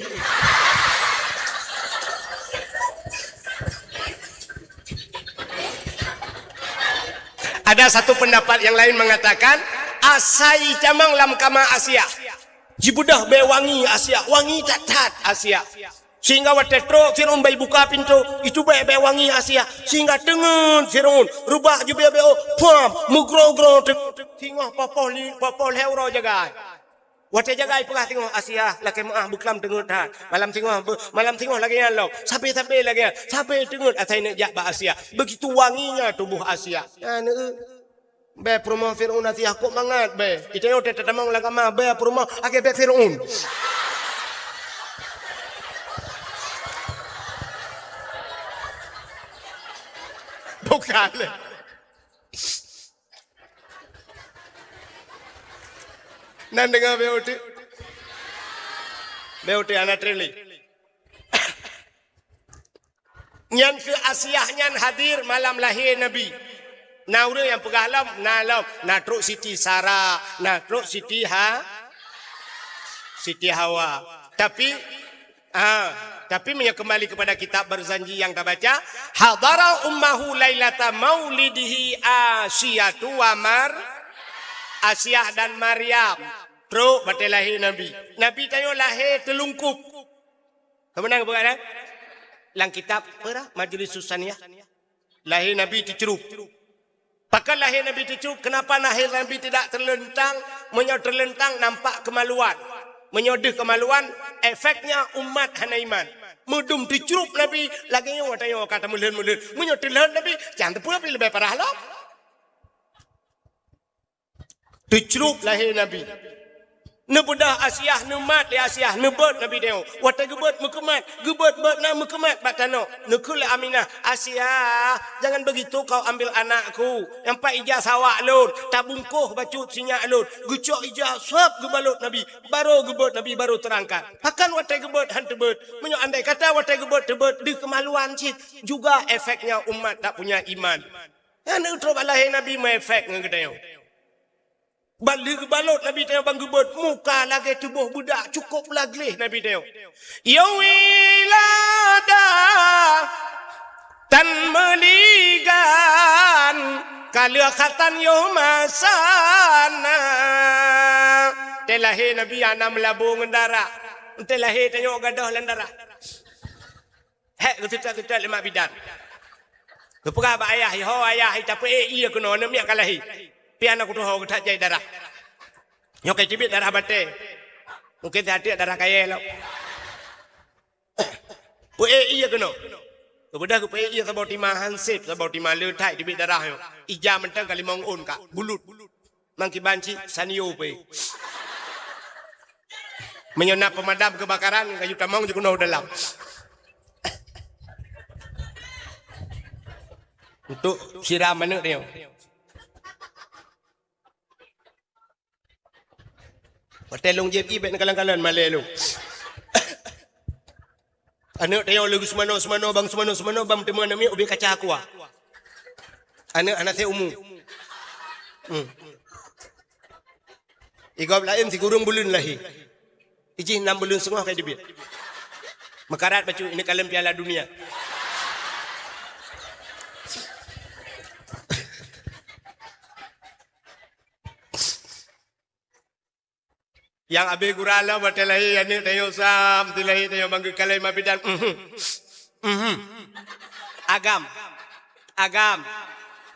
Ada satu pendapat yang lain mengatakan, asai tamong lam kama Asiah, jibeudôh bèe wangi Asiah, wangi that-that Asiah. Sehingga watèe trok Fir'aun bak ibuka pintoe, itubai bèe wangi Asiah. Sehingga teungeut Fir'aun, reubah jubèe B O, puam, meugroe-groe teuk. Singoh poh-poh li-, poh-poh lhèe uroe jagai. Watèe jagai peugah singoh, "Asiah, lakèe meu'ah beuklam teungeut that." Malam singoh be-, malam singoh lagèe nyan lom. Sabe-sabe lagèe nyan. Sabe teungeut asai neuk jak bak Asiah. Begitu wanginya tubuh Asiah. Nyan, eh. Bèe peurumoh Fir'aun Asiah, kok mangat bèe. Ita nyoe teutamong lam kama, bèe peurumoh lagèe bèe Fir'aun. Bukan. Nan deungö bèe uteuk. Bèe uteuk hana treli. Nyan keuh Asiah nyan hadir malam lahé Nabi. Na ureueng nyang peugah lom, na lom, na trok Siti Sarah, na trok Siti Ha-, Siti Hawa. Tapi, ah, tapi meunyoe kembali kepada kitab Barzanji nyang tabaca, hadara ummahu lailata maulidihi Asiyatu wa Mar-, Asiah dan Maryam trok watèe lahé Nabi. Nabi tanyoe lahé teulungkup. Ka meunan geupeugah, eh? Lam kitab peue, Majlis Susaniyah. Lahé Nabi teucrup. Pakon lahé Nabi teucrueb? Kenapa lahé Nabi tidak terlentang? Meunyoe terlentang, nampak kemaluan. Meunyoe deuh kemaluan, efeknya umat hana iman. Meudum teucrueb Nabi, lagée nyoe tanyoe ka tameulhon-meulhon. Meunyoe teulhon Nabi, nyang teupeu pih leubeh parah lom. Teucrueb lahé Nabi. Neubeudoh Asiah, neumat lé Asiah, neubeuet Nabi tanyoe. Watée geubeuet meukeumat, geubeuet-beuet na meukeumat bak tanoh. Neukheun lé Aminah, "Asiah, jangan begitu kau ambil anakku. Nyang pat ija sawak lôn, tabungkôh bacut sinyak lôn." Geucok ija sab geubalot Nabi, barô geubeuet Nabi, barô teurangkat. Pakon watée geubeuet han teubeuet? Meunyoe andai kata watée geubeuet teubeuet, deuh kemaluan cit. Juga efeknya umat tak punya iman. Nyan trok bak lahé Nabi meuefek ngon geutanyoe. Ban lheueh geubalot Nabi tanyoe ban geubeuet, muka lagée tuboh beudak, cukôp gleh Nabi tanyoe. Ya wiladah tan meuligan, ka lheueh khatan yoh masa na. Watée lahé Nabi hana meulabô ngon darah. Watée lahé tanyoe gadôh lam darah. Hék, geuseutôt-seutôt lé mak bidan. Geupeugah bak ayah, "Ho ayah, tapeuék ié keunoe, aneuk miet ka lahé." Pih hana kutuho, geuthat jai darah. Nyoe ka teubiet darah batée. Mungken siat darah kayée lom. Peuék ié keunoe. Geubeudôh geupeuék ié saboh tima hanseb, saboh tima le that teubiet darah nyoe. Ija mantong ka limong ôn ka, bulut. Mang kiban cit sanio peuék. Meunyoe na peumadam keubakaran, kayue tamong jikeunoe u dalam. Untuk siram aneuk tanyoe. Watée lôn jieb ié bék neukalon-kalon malée lôn. Aneuk tanyoe lagée seumanoe-seumanoe, bang seumanoe-seumanoe, bang teuma aneuk miet ubé kaca aqua. Aneuk hana sép umu. Hmm. Igob laén sikureueng buleuen lahé. Ijih nam buleuen seungoh ka teubiet. Meukarat bacut ineuk kalon Piala Dunia. Nyang abéh gura lom watée lahé aneuk tanyoe sam, watée lahé tanyoe ban geukalon mak bidan. Mhm. Mhm. Agam. Agam.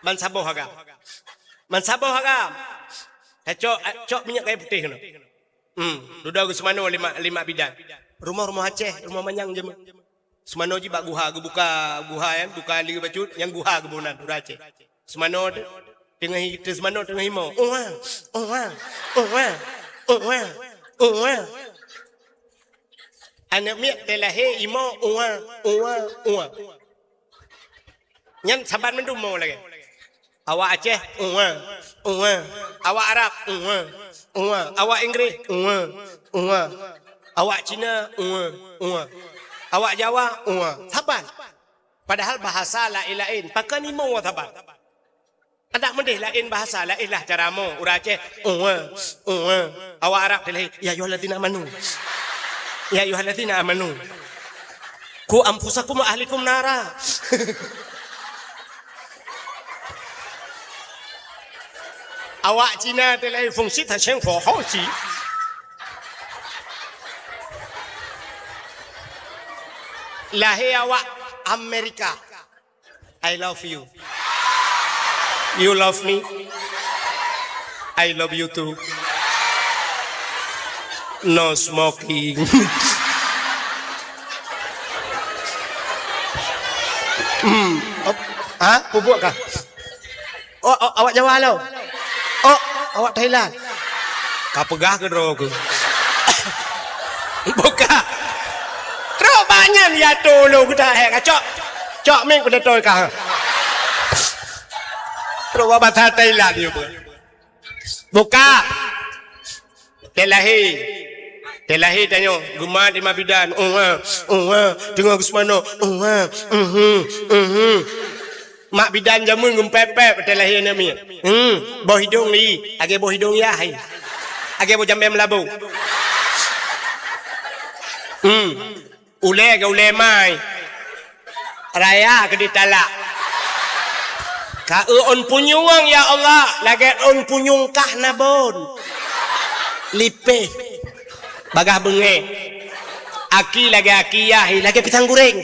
Ban saboh agam. Ban saboh agam. Cok, cok minyeuk kayée putéh keunoe. Hmm, dudoe geuseumanoe lé mak, lé mak bidan. Rumoh-rumoh Aceh, rumoh manyang jameun. Seumanoe jih bak guha, geubuka guha nyan, buka lé bacut, nyang guha geuboh nan, ureuëng Aceh. Seumanoe teuh, teungoh i-, teuh seumanoe teungoh imoe. Uwa, uwa, uwa, uwa, uwa. Aneuk miet teulahé imoe, uwa, uwa, uwa. Nyan saban mandum mo lagée. Awak Aceh, uwa, uwa. Awak Arab, uwa, uwa. Awak Inggris, uwa, uwa. Awak Cina, uwa, uwa. Awak Jawa, uwa. Saban. Padahal bahasa laén-laén. Pakon imoe saban? Adak meudeh laén bahasa, laén lah cara mo. Ureuëng Aceh, uwa, uwa. Awak Arab teulahé, "Ya ayyuhalladzina amanu. Ya ayyuhalladzina amanu. Qu anfusakum wa ahlikum nara." Awak Cina teulahé fungsi tasheng foho ci. Lahé awak Amerika. I love you. You love me? I love you too. No smoking. Hmm. Op-, ha? Pupuk kah? Oh, oh, awak Jawa lo. Oh, awak Thailand. Ka peugah keu droe keuh. Buka. Trok banyan ya tolo kita hek cok. Cok mik pada toi kah. Trok bak basa Thailand yo. Buka. Teulahé. Teulahé tanyoe, geumat di mak bidan. Uwa, uwa, teungoh geuseumanoe. Uwa, mhm, mhm. Mak bidan jameun geumpép-pép teulahé aneuk miet. Hmm, boh hidong li, lagée boh hidong yah hai. Lagée boh jambée meulabu. Hmm. Ulée keu ulée mai. Raya keu ditalak. Ka eu ôn punyueng, ya Allah, lagée ôn punyueng kah nabon. Lipéh. Bagah beungéh. Aki lagée aki yah, lagée pisang goreng.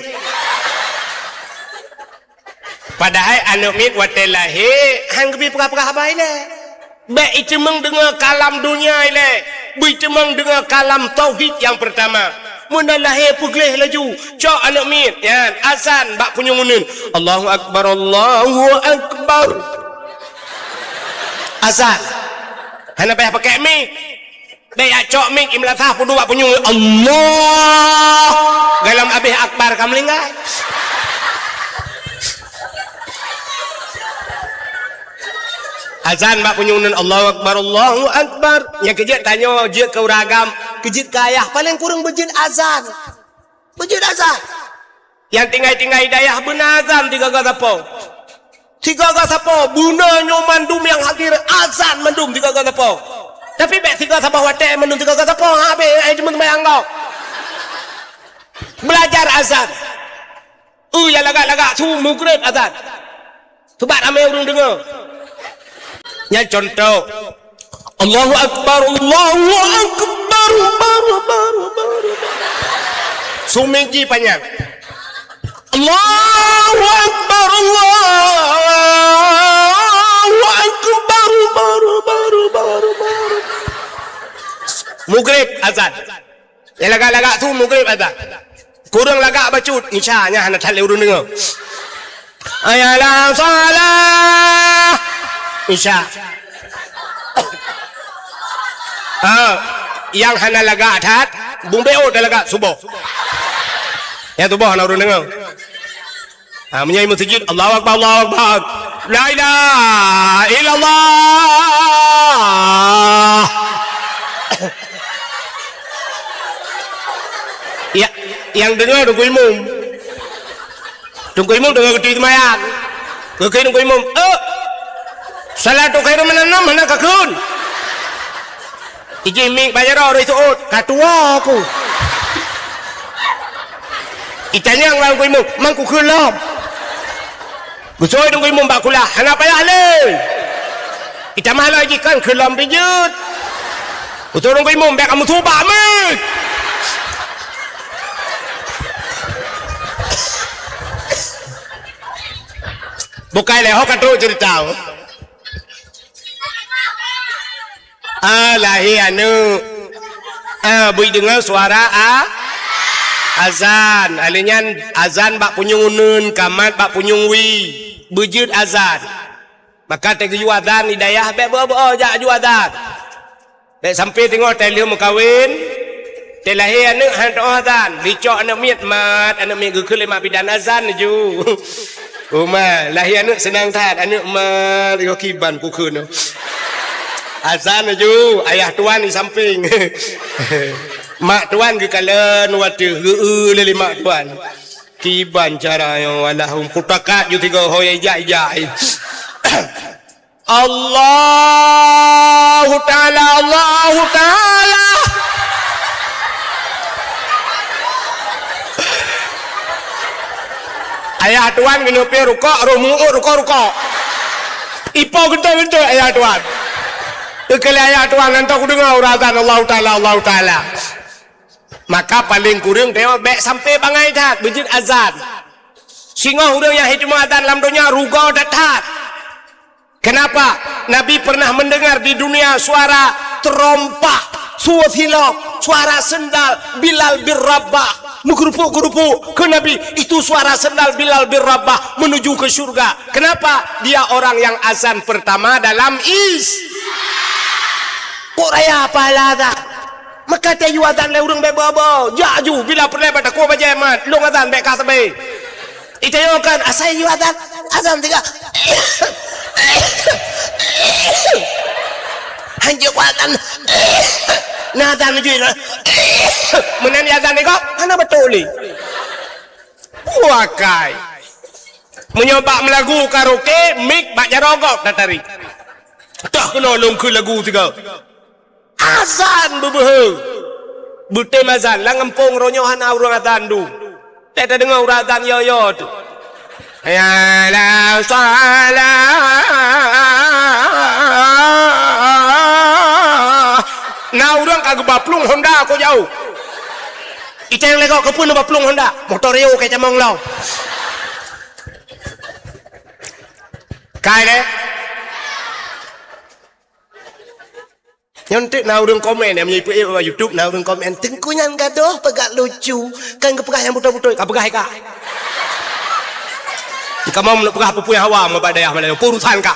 Padahai aneuk miet watée lahé han geubri peugah-peugah haba ilée. Bék iteumeung deungoe kalam donya ilée, beu iteumeung deungoe kalam tauhid nyang peurtama. Meunan lahé peugleh laju, cok aneuk miet nyan, azan bak punyueng uneuen. Allahu akbar, Allahu akbar. Azan. Hana payah pakai mik. Bék jak cok mik, imeulasah peuduek bak punyueng, Allah! Gohlom abéh akbar ka meuninggai. Azan bak punyueng uneuen, Allahu akbar, Allahu akbar. Nyang keujeuet tanyoe, jeuet keu ureueng agam, keujeuet keu ayah, paleng kureueng beujeuet azan. Beujeuet azan. Nyang tinggai-tinggai dayah beuna azan sigaga sapo. Sigaga sapo, beuna nyoe mandum nyang hadir azan mandum sigaga sapo. Tapi bék sigaga sapo watée mandum sigaga sapo, ha, bék, eh, cuma sembahyang kau. Belajar azan. Uh, ya lagak-lagak su mugreb azan. Sabab ramé ureueng deungoe. Nyan contoh. Allahu akbar, Allahu akbar, bar, bar, bar, bar. Sumik jih panyang. Allahu akbar, Allahu akbar, bar, bar, bar, bar. Mugreb azan. Ya lagak-lagak su mugreb azan. Kureueng lagak bacut, Isya nyan hana that lé ureueng deungoe. Hayya 'alas shalah. Isya. Ah, nyang hana lagak that, bumbéot dah lagak suboh. Nyang suboh hana ureueng deungoe. Ha, meunyoe meuseujid, Allahu Akbar, Allahu Akbar. La ilaha illallah. Ya, nyang deungoe Teungku Imum. Teungku Imum deungoe geuti seumayang. Geukheun Teungku Imum, "Eh, salatu khairum minan naum hana kakheun." Ijih mik bak jaroe rhoi seuôt, ka tuwoe ku. Itanyong lom Teungku Imum, "Man kukheun lom?" Geusôi Teungku Imum bak kulah, "Hana payah lé." Itamah lom jih, "Kan kheun lom pih jeuet." Geusôi Teungku Imum, "Bék kamoe subak mik." Bukai lé, ho ka trok ceurita. Ah, lahé aneuk. Ah, beudeungoe suara a-, azan. Alèh nyan azan bak punyueng uneuen, kamat bak punyueng wie. Beujeuet azan. Maka teugeuyue azan di dayah, bék beu-beu jak ju azan. Bék sampoe teungoh tai lheueh meukawen. Teulahé aneuk han teuoh azan, licok aneuk miet mat, aneuk miet geukheun lé mak bidan azan laju. Uma, lahé aneuk seunang that, aneuk mat, yo kiban kukheun. Azan laju, ayah tuan di sampéng. Mak tuan geukalon u ateueh, geu-eu lé mak tuan. Kiban cara nyoe, walahum kutakat ju tiga ho ijak-ijak. Allahu Ta'ala, Allahu Ta'ala. Ayah tuan keuneuk piôh rukok, roh mu'ôt rukok-rukok. Ipo geuntôi-geuntôi ayah tuan. Keukeulai ayah tuan, nyan toh kudeungoe uroe azan Allahu Ta'ala, Allahu Ta'ala. Maka paleng kureueng teuma bék sampoe bangai that beujeuet azan. Singoh ureueng nyang hikmah azan lam donya rugoe that-that. Kenapa? Nabi pernah mendengar di dunia suara terompah, suara silop, suara sendal Bilal bin Rabah. Meugeurupuk-geurupuk keu Nabi, itu suara sendal Bilal bin Rabah menuju ke surga. Kenapa? Dia orang yang azan pertama dalam is-, kok raya pahala azan. Maka tayue azan lé ureueng bék beu-beu. Jak ju, bila peureulée bak takue bajée mat, lôn azan bék ka sabé. Itayue kan, asai yue azan, azan tiga. Hanjeuet azan. Na azan ju. Meunan azan tiga, hana beutôi lé. Wakai. Meunyoe bak meulagu karaoke, mik bak jaroe gob tatarék. Toh keunoe lôn kheun lagu tiga. Azan beubeuhe. Beutem azan, lam gampông uroe nyoe hana ureueng azan dum. Teudeungoe ureueng azan yo-yo tu. Hayya 'alas shalah. Na ureueng ka geuba plueng Honda keu jauh. Iteng lego keupeue neuba plueng Honda, motor Rio kai camong lom. Kai lé. Nyan teuk na ureuëng komen, nyang meunyoe ipeue bak YouTube na ureuëng komen, "Teungku nyan gadôh peugah lucu, kan geupeugah nyang beutôi-beutôi, ka peugah ka." Kamoe meunyoe peugah peue-peue nyang hawa ngon bak dayah Malayu, peue urusan ka.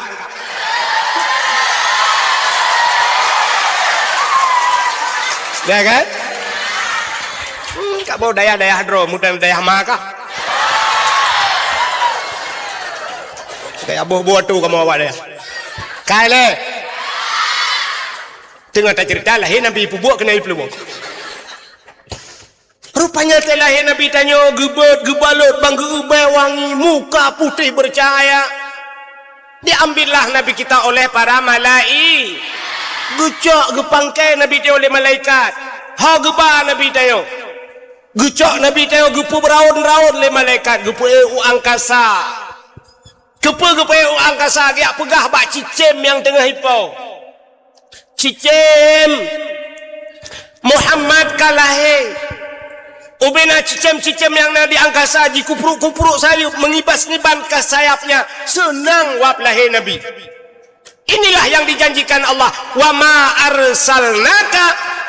Ya kan? Hmm, ka boh dayah-dayah droe, mudah dayah ma ka. Kaya boh buah tu kamoe awak dayah. Kai lé. Teungoh taceurita lahé Nabi peubuet keunan ipeuleubong. Rupanya teuh lahé Nabi tanyoe geubeuet, geubalot ban geuubée wangi, muka putéh beucahaya. Diambillah Nabi kita oleh para malai-, geucok geupangkai Nabi tanyoe lé malaikat. Ho geuba Nabi tanyoe. Geucok Nabi tanyoe geupeubeuraon-raon lé malaikat, geupeuék u angkasa. Keupeue geupeuék u angkasa, geujak peugah bak cicém nyang teungoh ipo. Cicém, Muhammad ka lahé. Ubena cicém-cicém nyang na di angkasa jikupruk-kupruk sayeuep, mengibas-ngibas ka sayapnya, seunang wab lahé Nabi. Inilah yang dijanjikan Allah, "Wa ma arsalnaka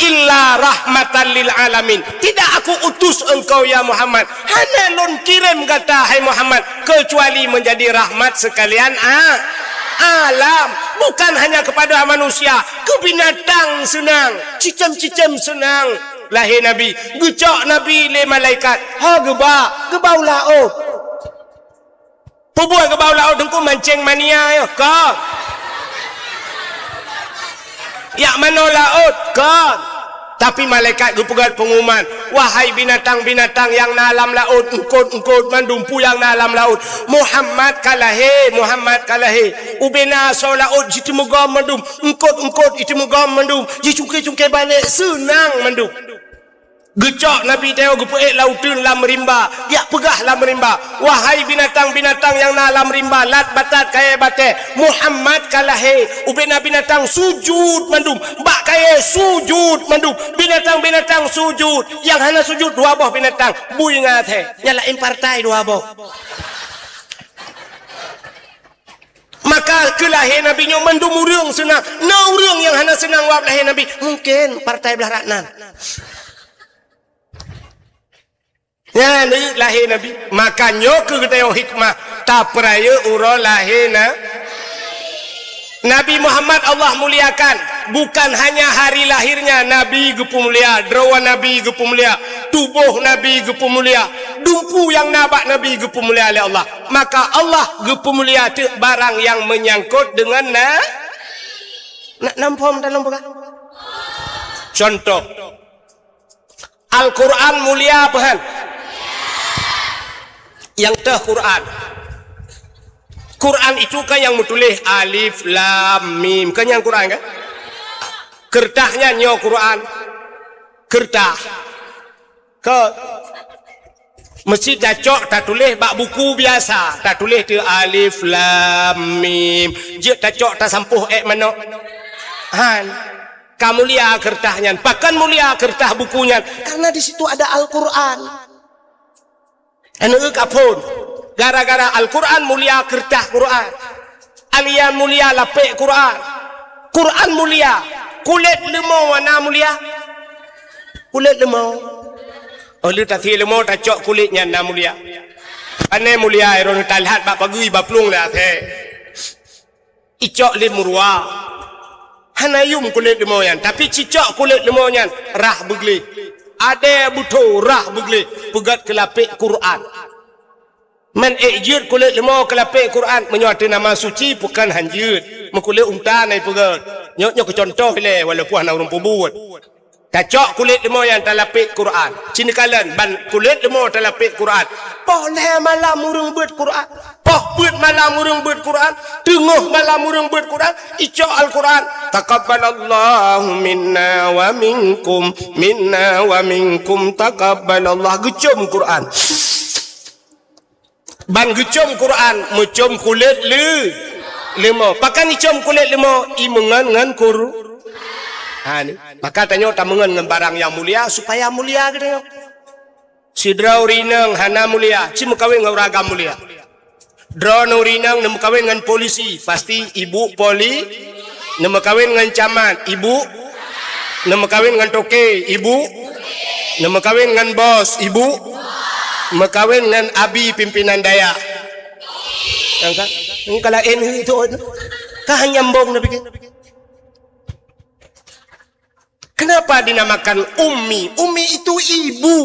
illa rahmatan lil alamin." Tidak Aku utus engkau, ya Muhammad, hana Lôn kirém gata, hai Muhammad, kecuali menjadi rahmat sekalian a-, alam. Bukan hanya kepada manusia, keu binatang seunang, cicém-cicém seunang. Lahé Nabi, geucok Nabi lé malaikat, ho geuba, geuba u laôt. Peubuet geuba u laôt Teungku, mancéng mania nyoe, kon. Jak manoe laôt, kon. Tapi malaikat geupeugét peungumuman, "Wahai binatang-binatang nyang na lam laôt, eungkôt-eungkôt mandum peue nyang na lam laôt, Muhammad ka lahé, Muhammad ka lahé." Ubena asoe laôt jiteumugom mandum, eungkôt-eungkôt jiteumugom mandum, jicungké-cungké balek seunang mandum. Geucok Nabi tanyoe geupeuék lam uteuen lam rimba, jak peugah lam rimba, "Wahai binatang-binatang nyang na lam rimba, lat batat kayée batée, Muhammad ka lahé." Ubena binatang sujud mandum, bak kayée sujud mandum, binatang-binatang sujud, nyang hana sujud dua boh binatang, bui ngon asée, nyang laén partai dua boh. Maka keu lahé Nabi nyoe mandum ureuëng seunang. Na ureuëng nyang hana seunang wab lahé Nabi? Mungken partai blaih rot nan. Nyan lahé Nabi. Maka nyoe keuh geutanyoe hikmah tapeurayeuk uroe lahé na-, Nabi Muhammad Allah muliakan. Bukan hanya hari lahirnya Nabi geupeumulia, droe Nabi geupeumulia, tuboh Nabi geupeumulia, dumpeue nyang na bak Nabi geupeumulia lé Allah. Maka Allah geupeumulia teuk barang nyang meunyangkot deungon na-, na-, nam phom dalam peugah. Contoh, Al-Quran mulia apa han? Nyang teuh Quran. Quran itu kan nyang meutuléh alif lam mim. Kan nyang Quran kan? Keureuntah nyan nyoe Quran. Keureuntah. Kon. Meusti tacok tatuléh bak buku biasa, tatuléh teuk alif lam mim. Jeuet tacok tasampôh ék manok. Han. Ka mulia keureuntah nyan. Pakon mulia keureuntah buku nyan? Karena di situ ada Al-Quran. Aneuk ka phon. Gara-gara Al-Quran mulia keureuntah Quran. Alia mulia lapék Quran. Quran mulia. Kulét leumo na mulia. Kulét leumo. Oh, lheueh tasie leumo tacok kulét nyan na mulia. Pane mulia, droeneuh talhat bak pageue bak plueng lé asée. Icok lé meuruwa. Hana yum kulét leumo nyan, tapi cicok kulét leumo nyan rhah beugleh. Adé beutôi rhah beugleh, peugét keu lapék Quran. Man ék jeuet kulét leumo keu lapék Quran, meunyoe ateueh nama suci, pakon han jeuet. Meukulét unta na ipeugét. Nyoe, nyoe keu contoh ilée, walaupun hana ureuëng peubuet. Tacok kulét leumo nyan talapék Quran. Ci neukalon ban kulét leumo talapék Quran. Poh lhée malam ureuëng beuet Quran. Poh peuet malam ureuëng beuet Quran. Teungoh malam ureuëng beuet Quran. Icok Al-Quran. Taqabbalallahu minna wa minkum. Minna wa minkum taqabbalallah. Geucom Quran. Ban geucom Quran, meucom kulét leu-, leumo. Pakon icom kulét leumo? I meungon ngon Qur-, ha, ni. Maka tanyoe tameungon ngon barang nyang mulia, supaya mulia geutanyoe. Sidroe ureuëng inong hana mulia, ci meukawen ngon ureuëng agam mulia. Droeneuh ureueng inong neumeukawen ngon polisi, pasti ibu poli, neumeukawen ngon camat, ibu, neumeukawen ngon toke, ibu, neumeukawen ngon bos, ibu, meukawen ngon abi pimpinan dayah. Nyang ka, nyang ka laén itu, ka hana nyambong na pikir. Kenapa dinamakan ummi? Ummi itu ibu.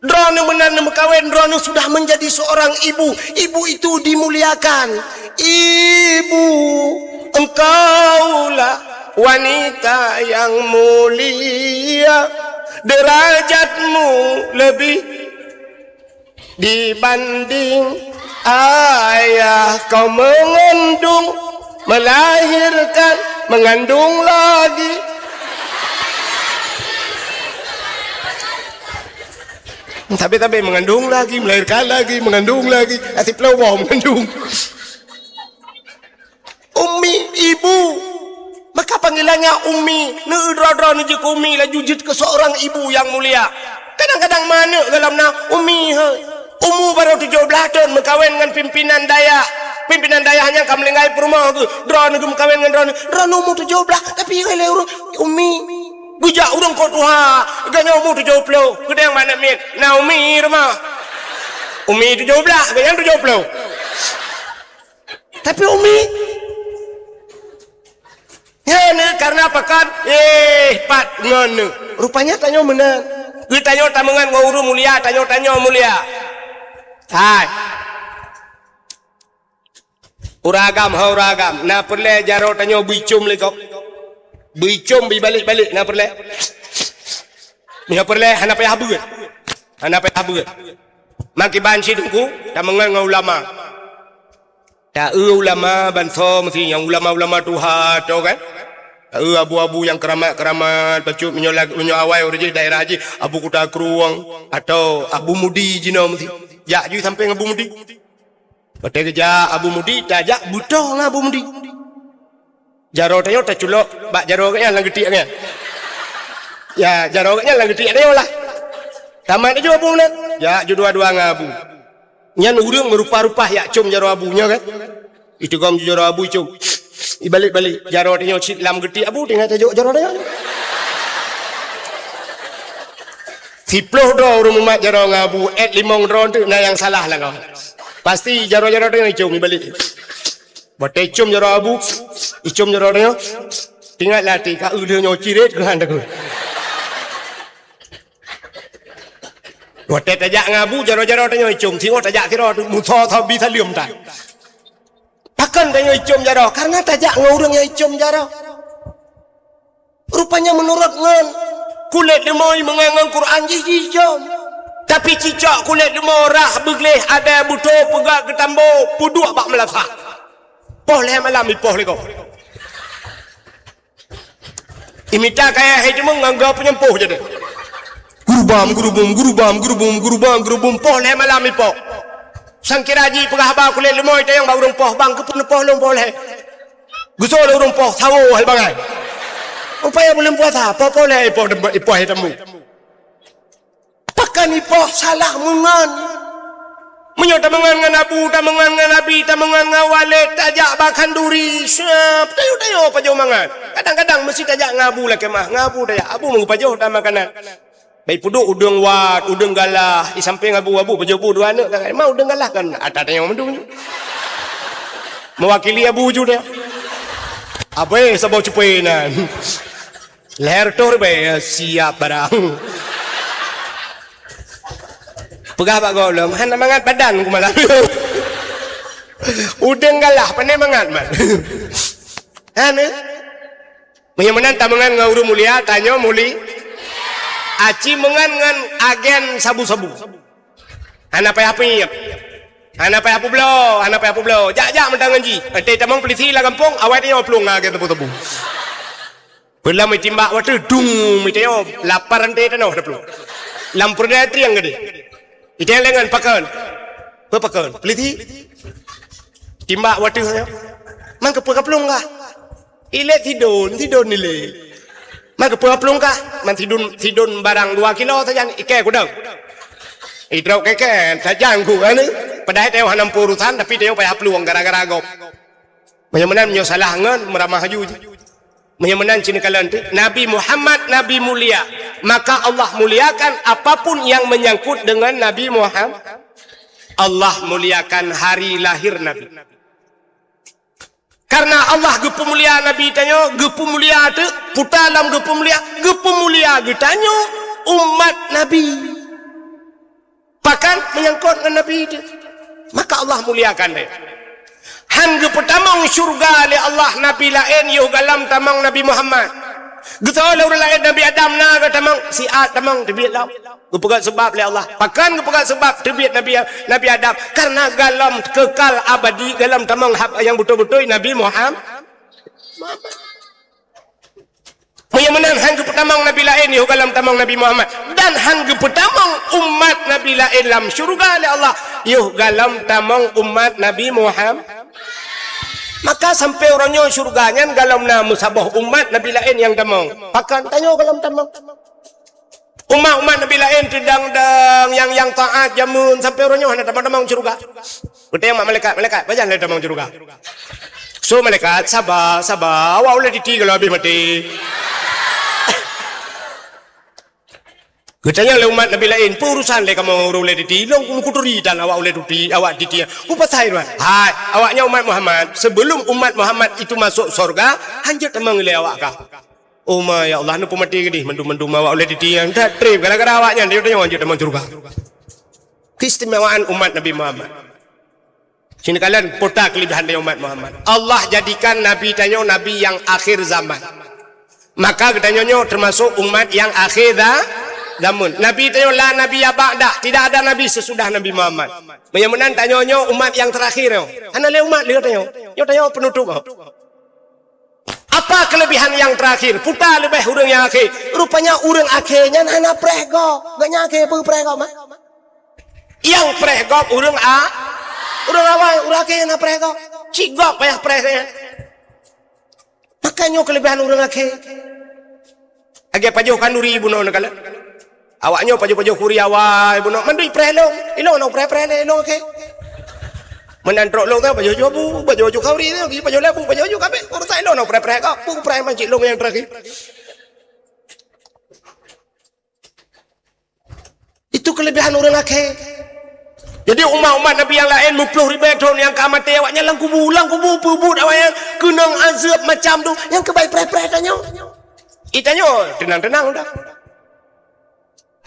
Droeneuh meunan neumeukawen, droeneuh sudah menjadi seorang ibu. Ibu itu dimuliakan. Ibu, engkaulah wanita yang mulia. Derajatmu lebih dibanding ayah kau mengandung, melahirkan, mengandung lagi. Tapi-tapi mengandung lagi, melahirkan lagi, mengandung lagi. Asyik peulawang mengandung. Ummi, ibu. Maka panggilannya ummi. Neudroe-droe neujeuet keu ummi, laju jeuet keu seorang ibu yang mulia. Kadang-kadang ma aneuk gohlom na ummi, he. Umu barô tujoh blaih thon meukawen ngon pimpinan dayah. Pimpinan dayah nyan ka meuninggai peurumoh geuh. Droeneuh geumeukawen ngon droeneuh. Droeneuh umu tujoh blaih, tapi ilèe ureueng ummi. Geujak ureueng kok tuha, geuh nyan umu tujoh ploh. Geudeng ma aneuk miet, na ummi rumoh. Ummi tujoh blaih, geuh nyan tujoh ploh. Tapi ummi, nyan, eh, karena pakon, eh, pat ngon, eh. Rupanya tanyoe meunan. Geutanyoe tameungon ngon ureueng mulia, tanyoe-tanyoe mulia. Hai. Ureueng agam, hai ureueng agam, na peureulèe jaroe tanyoe beuicôm lé gob. Beuicôm beuibalek-balek, na peureulèe. Meunyoe peureulèe, hana payah beuet. Hana payah beuet. Makiban cit Teungku, tameungon ngon ulama. Ta-eu ulama bansa meusi nyang ulama-ulama tuha to kan. Ta-eu abu-abu nyang keuramat-keuramat, bacut meunyoe lag-, meunyoe awai ureueng jih daerah jih Abu Kuta Krueng atau Abu Mudi jinoe meusi. Jak ju sampéng Abu Mudi. Watèe geujak Abu Mudi, tajak beutoe ngon Abu Mudi. Jaroe tanyoe taculok bak jaroe geuh nyan lam geutiek geuh nyan. Ya, jaroe geuh nyan lam geutiek tanyoe lah. Tamat laju Abu meunan. Jak ju dua-dua ngon Abu. Nyan ureueng meurupa-rupa jak com jaroe Abu nyoe kan. Iteugom ju jaroe Abu com. Ibalek-balek jaroe tanyoe cit lam geutiek Abu, tinggai tajok jaroe tanyoe. Siploh droe ureueng mumat jaroe ngon Abu, èt limong droe teuk na nyang salah lam gob. Pasti jaroe-jaroe tanyoe icom ibalek. Watèe icom jaroe Abu, icom jaroe tanyoe, teuingat lam até, ka eu lheueh nyoe cirét keuhan takheun. Watèe tajak ngon Abu, jaroe-jaroe tanyoe icom, singoh tajak sidroe, musoe-soe bi saleuem tan. Pakon tanyoe icom jaroe? Karena tajak ngon ureueng nyang icom jaroe. Rupanya meunurot ngon kulét leumô meungon ngon Quran jih jicom. Tapi cicok kulét leumô rhah beugleh, adèe beutoe peugah geutambo peuduek bak meulasah. Poh lhèe malam ipoh lé gob. Imita kayèe hai teumeueng ngon gob peunyampôh jadi. Gurubam, gurubum, gurubam, gurubum, gurubam, gurubum, poh lhèe malam ipoh. Sangkira jipeugah haba kulét leumô itanyong bak ureueng poh, "Bang, keupeue neupoh lôn poh lhèe?" Geusoe lé ureueng poh sawoe hal bangai. Upaya buleuen puasa, poh-poh lé ipoh, ipoh hai tambu. Pakon ipoh salah meungon. Meunyoe tameungon ngon abu, tameungon ngon abi, tameungon ngon walét, tajak bak khanduri, siap, tayue-tayue pajoh mangat. Kadang-kadang meusti tajak ngon abu lakèe mah, ngon abu tajak, abu meugeupajoh ta makanan. Bèk peuduek udeueng wat, udeueng galah, di sampéng abu, abu pajoh bu dua aneuk, kan? Memang udeueng galah kan ata tanyong mandum. Mewakili abu ju dia. Abéh saboh cupé nan. Lhèe reutôh ribèe, siap barang. Peugah bak gob lom, hana mangat badan ku malam. Udeueng galah, pandai mangat man. Hana? Meunyoe meunan tameungon ngon ureueng mulia, tanyoe muli. Aci meungon ngon agen sabu-sabu. Hana payah piep. Hana payah peubloe, hana payah peubloe. Jak-jak meutangan jih. Ante tamong polisi lam gampông, awai tanyoe plueng ngon agen sabu-sabu. Peulom itimbak watèe, dung, meutanyoe, lapar ante tanoh taplueng. Lam peureudai triang geude. Itanyong lé ngon pakon. Peue pakon? Peulisi. Timbak watèe nyoe. Man keupeue kaplueng kah? Ilèe sidon, sidon ilèe. Man keupeue kaplueng kah? Man sidon, sidon barang dua kilo sajan ikèe kudong. Idrop kèe-kèe sajan ku anu. Padahai tanyoe hana muphom urusan, tapi tanyoe payah plueng gara-gara gob. Meunyoe meunan, meunyoe salah ngon meuramah aju jih. Meunyoe meunan, cit neukalon teuh, Nabi Muhammad Nabi mulia, maka Allah muliakan apapun yang menyangkut dengan Nabi Muhammad. Allah muliakan hari lahir Nabi. Karena Allah geupeumulia Nabi tanyoe, geupeumulia teuk, puta lam geupeumulia, geupeumulia geutanyoe umat Nabi. Pakon? Menyangkut ngon Nabi teuh. Maka Allah muliakan dia. Han geupeutamong syurga lé Allah nabi laén yoh galom tamong Nabi Muhammad. Geutanyoe lé ureuëng laén, Nabi Adam na geutamong, si A tamong, teubiet lom. Geupeugah seubab lé Allah. Pakon geupeugah seubab teubiet Nabi, Nabi Adam? Karena galom kekal abadi, galom tamong hab nyang beutôi-beutôi Nabi Muhammad. Meunyoe meunan, han geupeutamong nabi laén yoh galom tamong Nabi Muhammad, dan han geupeutamong umat nabi laén lam syeuruga lé Allah yoh galom tamong umat Nabi Muhammad. Maka sampai uroe nyoe syeuruga nyan galom na meusaboh umat nabi laén nyang tamong. Pakon tanyoe galom tamong? Umat-umat nabi laén teudang-dang nyang, nyang taat jameun sampai uroe nyoe hana tamong-tamong syeuruga. Geutanyong bak malaikat, "Malaikat, pajan lé tamong syeuruga?" "So malaikat, saba, saba, awak ulée titi gohlom habéh maté." Geutanyong lé umat nabi laén, "Peue urusan lé kamoe ureuëng ulée titi? Lôn meukuturi tan awak ulée titi, awak titi. Peue pasai?" "Hai, awak nyoe umat Muhammad, sebelum umat Muhammad itu masuk syeuruga, hanjeuet tamong ilée awak ka." "Oh ma, ya Allah, neupeumaté keudeh mandum-mandum awak ulée titi nyan. That treb gara-gara awak nyan, tanyoe hanjeuet tamong syeuruga." Keistimewaan umat Nabi Muhammad. Sinoe kalon peue keulebihan dari umat Muhammad. Allah jadikan Nabi tanyoe Nabi nyang akhé zaman. Maka geutanyoe nyoe teumasok umat nyang akhé za-, zaman. Nabi tanyoe la nabiyya ba'dah, tidak ada nabi sesudah Nabi Muhammad. Meunyoe meunan tanyoe nyoe umat nyang teurakhé nyoe. Hana lé umat lé tanyoe. Nyoe tanyoe peunutôp. Apa keulebihan nyang teurakhé? Peue leubeh ureuëng nyang akhé? Rupanya ureuëng akhé nyan hana preh gob. Gobnyan akhé peue preh gob, mah? Nyang preh gob ureuëng a-, ureuëng awai, ureuëng akhé hana preh gob. Cit gob payah preh nyan. Maka nyoe keulebihan ureuëng akhé. Lagée pajoh khanduri bunoe neukalon. Awak nyoe pajoh-pajoh khanduri awai bunoe, mandum preh lôn. Ilôn na preh-preh lé lôn akhé. Meunan trok lôn ka pajoh-pajoh bu, pajoh-pajoh khanduri, pajoh-pajoh lé bu, pajoh-pajoh kabeh. Urusan ilôn na preh-preh ka, bu preh mancik lôn nyang teurakhé. Itu keulebihan ureuëng akhé. Jadi umat-umat Nabi nyang laén muploh ribée thon nyang ka maté awaknyan lam kubu, lam kubu peubuet awaknyan keunong azeueb macam tu, nyang keubai preh-preh tanyoe. Itanyoe teunang-teunang dah.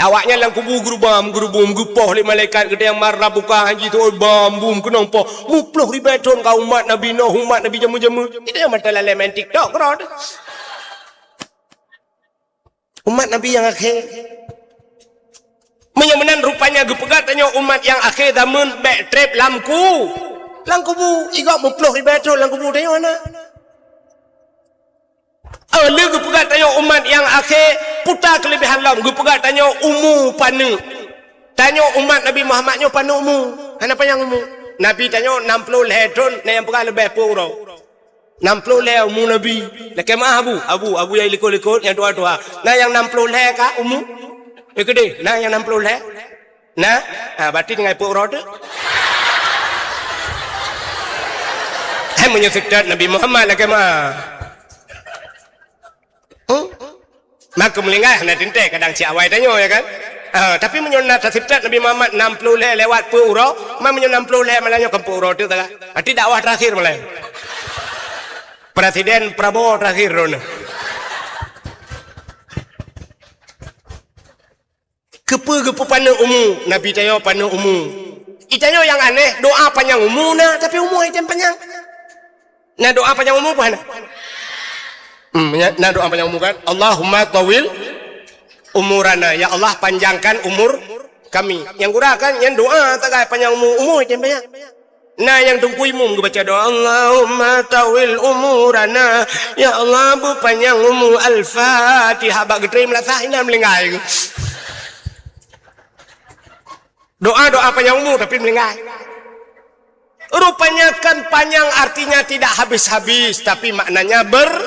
Awaknyan lam kubu geurubam, geurubum, geupoh lé malaikat geutanyong, "Man rabbuka?" Hanji tu, oi, bam, bum, keunong poh. Muploh ribée thon ka umat Nabi Nuh, umat Nabi jameun-jameun. Itanyoe mata lalée main TikTok keudroe. Umat Nabi nyang akhé. Meunyoe meunan rupanya geupeugah tanyoe umat nyang akhé zaman bék treb lam ku-, lam kubu. Igob muploh ribée thon lam kubu tanyoe na. Oh, lé geupeugah tanyoe umat nyang akhé, peue keulebihan lom geupeugah tanyoe umu paneuk. Tanyoe umat Nabi Muhammad nyoe paneuk umu, hana panyang umu. Nabi tanyoe nam ploh lhée thon, na nyang peugah leubeh peuet uroe. Nam ploh lhée umu Nabi. Lakée meuah abu, abu, abu nyang likot-likot, nyang tuha-tuha. Na nyang nam ploh lhée ka umu? Eh, keudeh, na nyang nam ploh lhée? Na? Ah, berarti tinggai peuet uroe tu. Hai meunyoe seutôt Nabi Muhammad lakée meuah. Hmm? Maka meuninggai hana teuntée kadang cit awai tanyoe, ya kan? Ah, tapi meunyoe na taseutôt Nabi Muhammad nam ploh lhée lewat peuet uroe, ma meunyoe nam ploh lhée malam nyoe kan peuet uroe tu teuka. Berarti dakwah terakhir malam. Presiden Prabowo terakhir droeneuh. Keupeue geupeupaneuk umu? Nabi tanyoe paneuk umu. Itanyoe nyang aneh, doa panyang umu na, tapi umu hana tem panyang. Na doa panyang umu peue hana? Hmm, ya, na doa panyang umu kan? "Allahumma tawil umurana." Ya Allah, panjangkan umur kami. Nyang gura kan, nyang doa tagai panyang umu, umu hana tem panyang. Na nyang teungku imum geubaca doa, "Allahumma tawil umurana." Ya Allah, beupanyang umu. Al-Fatihah. Bak geutrém lasah inan meulinggai. Doa-doa panyang umu tapi meulinggai. Rupanya kan panyang artinya tidak habis-habis, tapi maknanya ber-,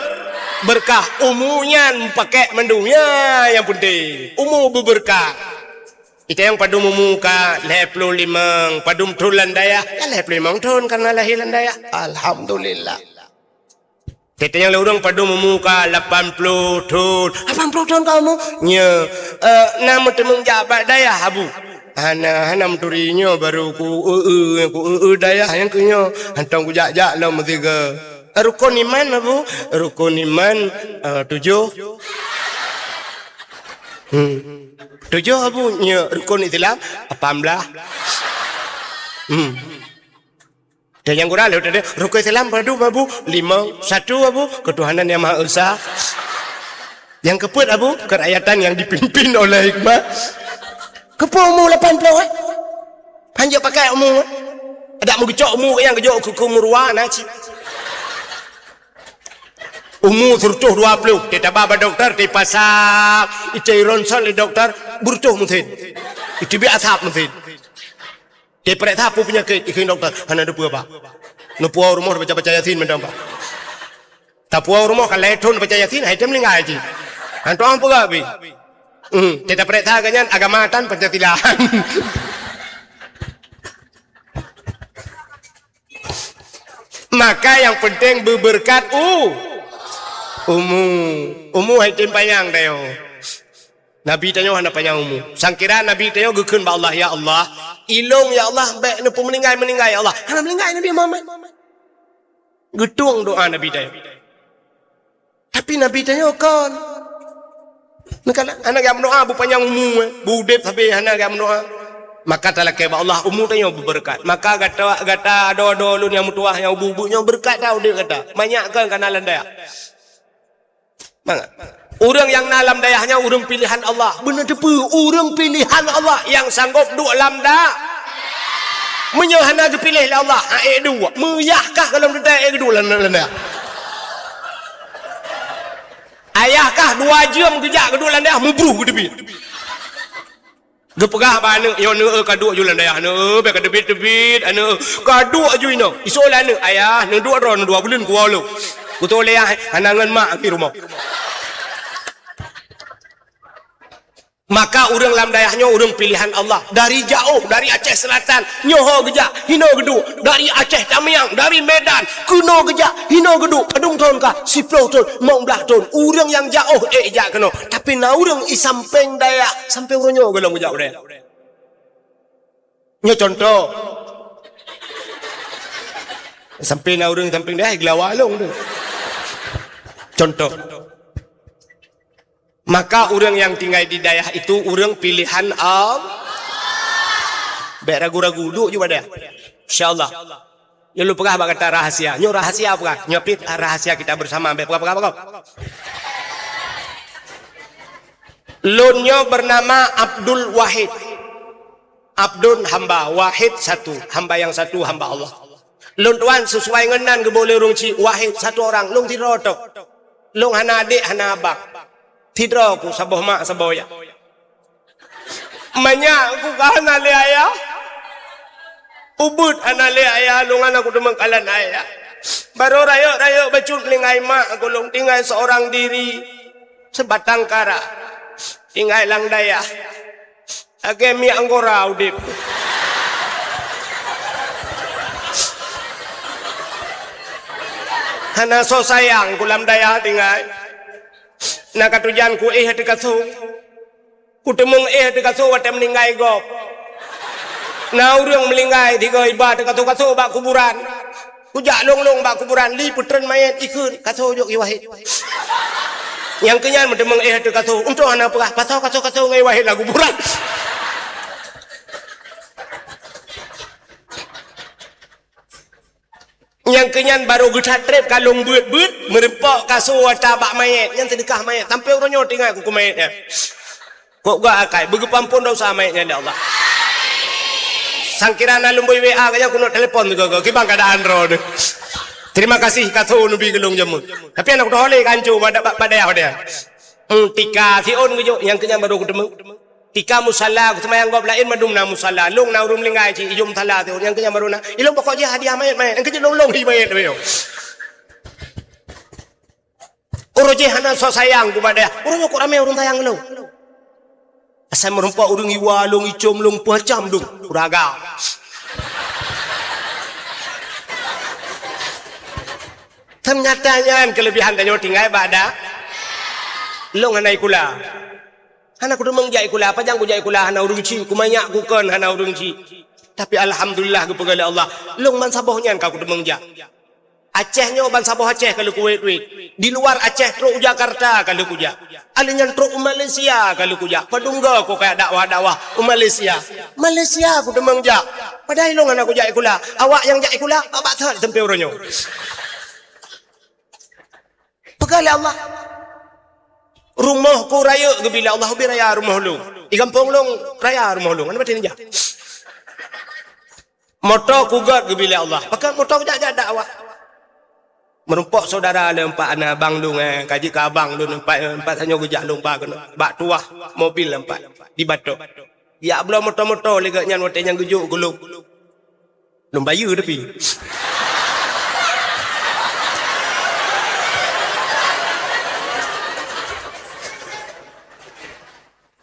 berkah. Umu nyan pakek mandum. Ya, nyang penting. Umu beubeurkah. Itanyong padum umu ka lhèe plôh limong, padum thôn lam dayah, ya lhèe plôh limong thôn karena lahé lam dayah. Alhamdulillah. Itanyong lé ureueng padum umu ka lapan plôh thôn. Lapan plôh thôn ka umu? Nyo, eh, na meuteumeung jak bak dayah, Abu? Hana, hana meuturi nyoe baru ku eu-eu, ku eu-eu dayah nyang keu nyoe. Hantom kujak-jak lom meusigoe. Rukon iman, Abu? Rukon iman, eh, tujoh. Hmm. Tujoh, Abu? Nyo, rukon Islam, lapan blah. Hmm. Dan nyang kurang lé tadi, rukon Islam padum, Abu? Limong. Satu, Abu? Ketuhanan Yang Maha Esa. Nyang keupeuet, Abu? Kerakyatan yang dipimpin oleh hikmah. Keupeue umu lapan plôh, eh? Hanjeuet pakai umu, eh? Adak meugeucok umu nyang geujok keu, keu umu dua na cit. Umu sireutoh dua plôh, teutabah bak dokto, teupasang, itei ronsen lé dokto, beureutoh meusen. Iteubiet asap meusen. Teupeuriksa peue peunyakét, ikheun dokto, hana teupeue, Pak. Neupuwoe rumoh baca-baca Yasin mantong, Pak. Tapuwoe rumoh ka lhèe thôn baca Yasin, hai tém meuninggai cit. Hantom peugah pih. Hmm, teupeuriksa geuh nyan agama tan Pancasila. Maka nyang peunteng beubeureukat u-, umu. Umu hai tém panyang tanyoe. Nabi tanyoe hana panyang umu. Sangkira Nabi tanyoe geukheun bak Allah, "Ya Allah, ilôn ya Allah, bèk neupeumeuninggai-meuninggai ya Allah." Hana meuninggai Nabi Muhammad. Geutueng doa Nabi tanyoe. Tapi Nabi tanyoe kon. Meukalah, hana geumeudoa beupanyang umu, eh. Beuudép sabe hana geumeudoa. Maka talakèe bak Allah, umu tanyoe beubeureukat. Maka gata, gata adoe-adoe lôn nyang meutuwah, nyang ubeut-ubeut nyoe beureukat that udép gata. Manyak kon ka na lam dayah. Mangat. Ureueng nyang na lam dayah nyoe ureueng pilehan Allah. Beuneuteupeu, ureueng pilehan Allah nyang sanggop duek lam da-, meunyoe hana geupiléh lé Allah, ha, ék duek. Meuyah kah golom teuntèe ék geuduek lam, lam dayah. Ayah kah dua jeuem geujak geuduek lam dayah, meubruh geuteubiet. Geupeugah bak aneuk, "Nyoe neueu ka duek ju lam dayah, neueu, bèk ka teubiet-teubiet, aneuk, ka duek ju inoe." Isôk lé aneuk, "Ayah, neuduek droe, neuduek buleuen kuwoe lôn." Beutôi lé ayah, hana ngon mak di rumoh. Maka ureueng lam dayah nyoe ureueng pilehan Allah. Dari jaoh, dari Aceh Selatan, nyoe ho geujak, hinoe geuduek. Dari Aceh Tamiang, dari Medan, keunoe geujak, hinoe geuduek. Padum thôn kah? Siplôh thôn, limong blah thôn. Ureueng nyang jaoh ék jak keunoe. Tapi na ureueng i sampéng dayah, sampéng uroe nyoe golom geujak u dayah. Nyoe contoh. Sampéng na ureueng sampéng dayah, geulawa lôn tu. Contoh. Maka ureueng nyang tinggai di dayah itu ureueng pilehan Allah. Bèk ragu-ragu, duek ju bak dayah. Insya Allah. Nyoe lôn peugah bak gata rahasia. Nyoe rahasia peugah. Nyoe pih rahasia kita bersama. Bèk peugah-peugah bak gob. Lôn nyoe bernama Abdul Wahid. Abdun hamba, Wahid satu. Hamba yang satu, hamba Allah. Lôn tuan sesuai ngon nan geuboh lé ureueng chik, Wahid satu orang. Lôn sidroe tok. Lôn hana adék, hana abang. Sidroe ku, saboh mak, saboh yah. Manyak ku ka hana lé ayah. Ubeut hana lé ayah, lôn hana kuteumeung kalon ayah. Barô rayeuk-rayeuk bacut meuninggai mak ku, lôn tinggai seorang diri. Sebatang kara. Tinggai lam dayah. Lagèe mièk anggora udép. Hana soe sayang ku lam dayah tinggai. Na ka tujan ku éh ateueh kasô. Kuteumeung éh ateueh kasô watèe meuninggai gob. Na ureueng meuninggai sigoe iba ateueh kasô-kasô bak kuburan. Kujak lôn-lôn bak kuburan, li peutreun manyèt ikheun, kasô jok i Wahid. Nyang keu nyan meuteumeung éh ateueh kasô, untông hana peugah, pasoe kasô-kasô ngon i Wahid lam kuburan. Nyang keu nyan barô geuthat trép ka lôn beuet-beuet, meureumpok kasô ata bak manyèt, nyan seudeukah manyèt, sampoe uroe nyoe teuingat ku keu manyèt nyan. Kok gak akai, beugeupampon dosa manyèt nyan lé Allah. Sangkira na lôn bri W A gaya keuneuk telepon sigoe-goe, kiban keuadaan droeneuh. Terima kasih kasô neubi keu lôn jameun. Tapi aneuk droe lé kanco pada, pada, pada. Hmm, tika siôn geujok, nyang keu nyan barô kuteumeung. Tika musala, geuseumayang gob laén mandum na musala. Lôn na ureueng meuninggai cit, ijok musala siôn, nyang keu nyan barô na. Ilôn pokok jih hadiah manyèt-manyèt, nyang keu jih lôn-lôn hi manyèt, manyèt. Uroe jih hana soe sayang ku bak dayah. Uroe nyoe kok ramé ureueng sayang lôn. Asai meurumpok ureuëng iwa lôn, icom lôn, peucam lôn. Uraga. Ternyata nyan keulebihan tanyoe tinggai bak da. Lôn hana ikula. Hana kuteumeung jak ikula, pajan kujak ikula hana ureuëng chik, kumanyak kukon hana ureuëng chik. Tapi alhamdulillah geupeugah lé Allah, lôn bansaboh nyan ka kuteumeung jak. Aceh nyoe bansaboh Aceh ka lheueh kuwét-wét. Di luar Aceh trok u Jakarta ka lheueh kujak. Alèh nyan trok u Malaysia ka lheueh kujak. Padum goe ku kajak dakwah-dakwah u Malaysia. Malaysia kuteumeung jak. Padahai lôn hana kujak ikula. Awak nyang jak ikula, bak-bak that teuntèe uroe nyoe. Peugah lé Allah, rumoh ku rayeuk geubi lé Allah, ubé raya rumoh lôn. Di gampông lôn raya rumoh lôn. Hana maté neujak. Moto ku göt geubi lé Allah. Pakon moto jak-jak dakwah. Meurumpok syedara lé empat aneuk abang lôn, eh, ka jeuet keu abang lôn empat, empat tanyoe geujak lôn ba keunoe. Bak tuah mobil lé empat. Di Batok. Jak bloe moto-moto lé geuh nyan watèe nyan geujok keu lôn. Lôn bayeue tapi.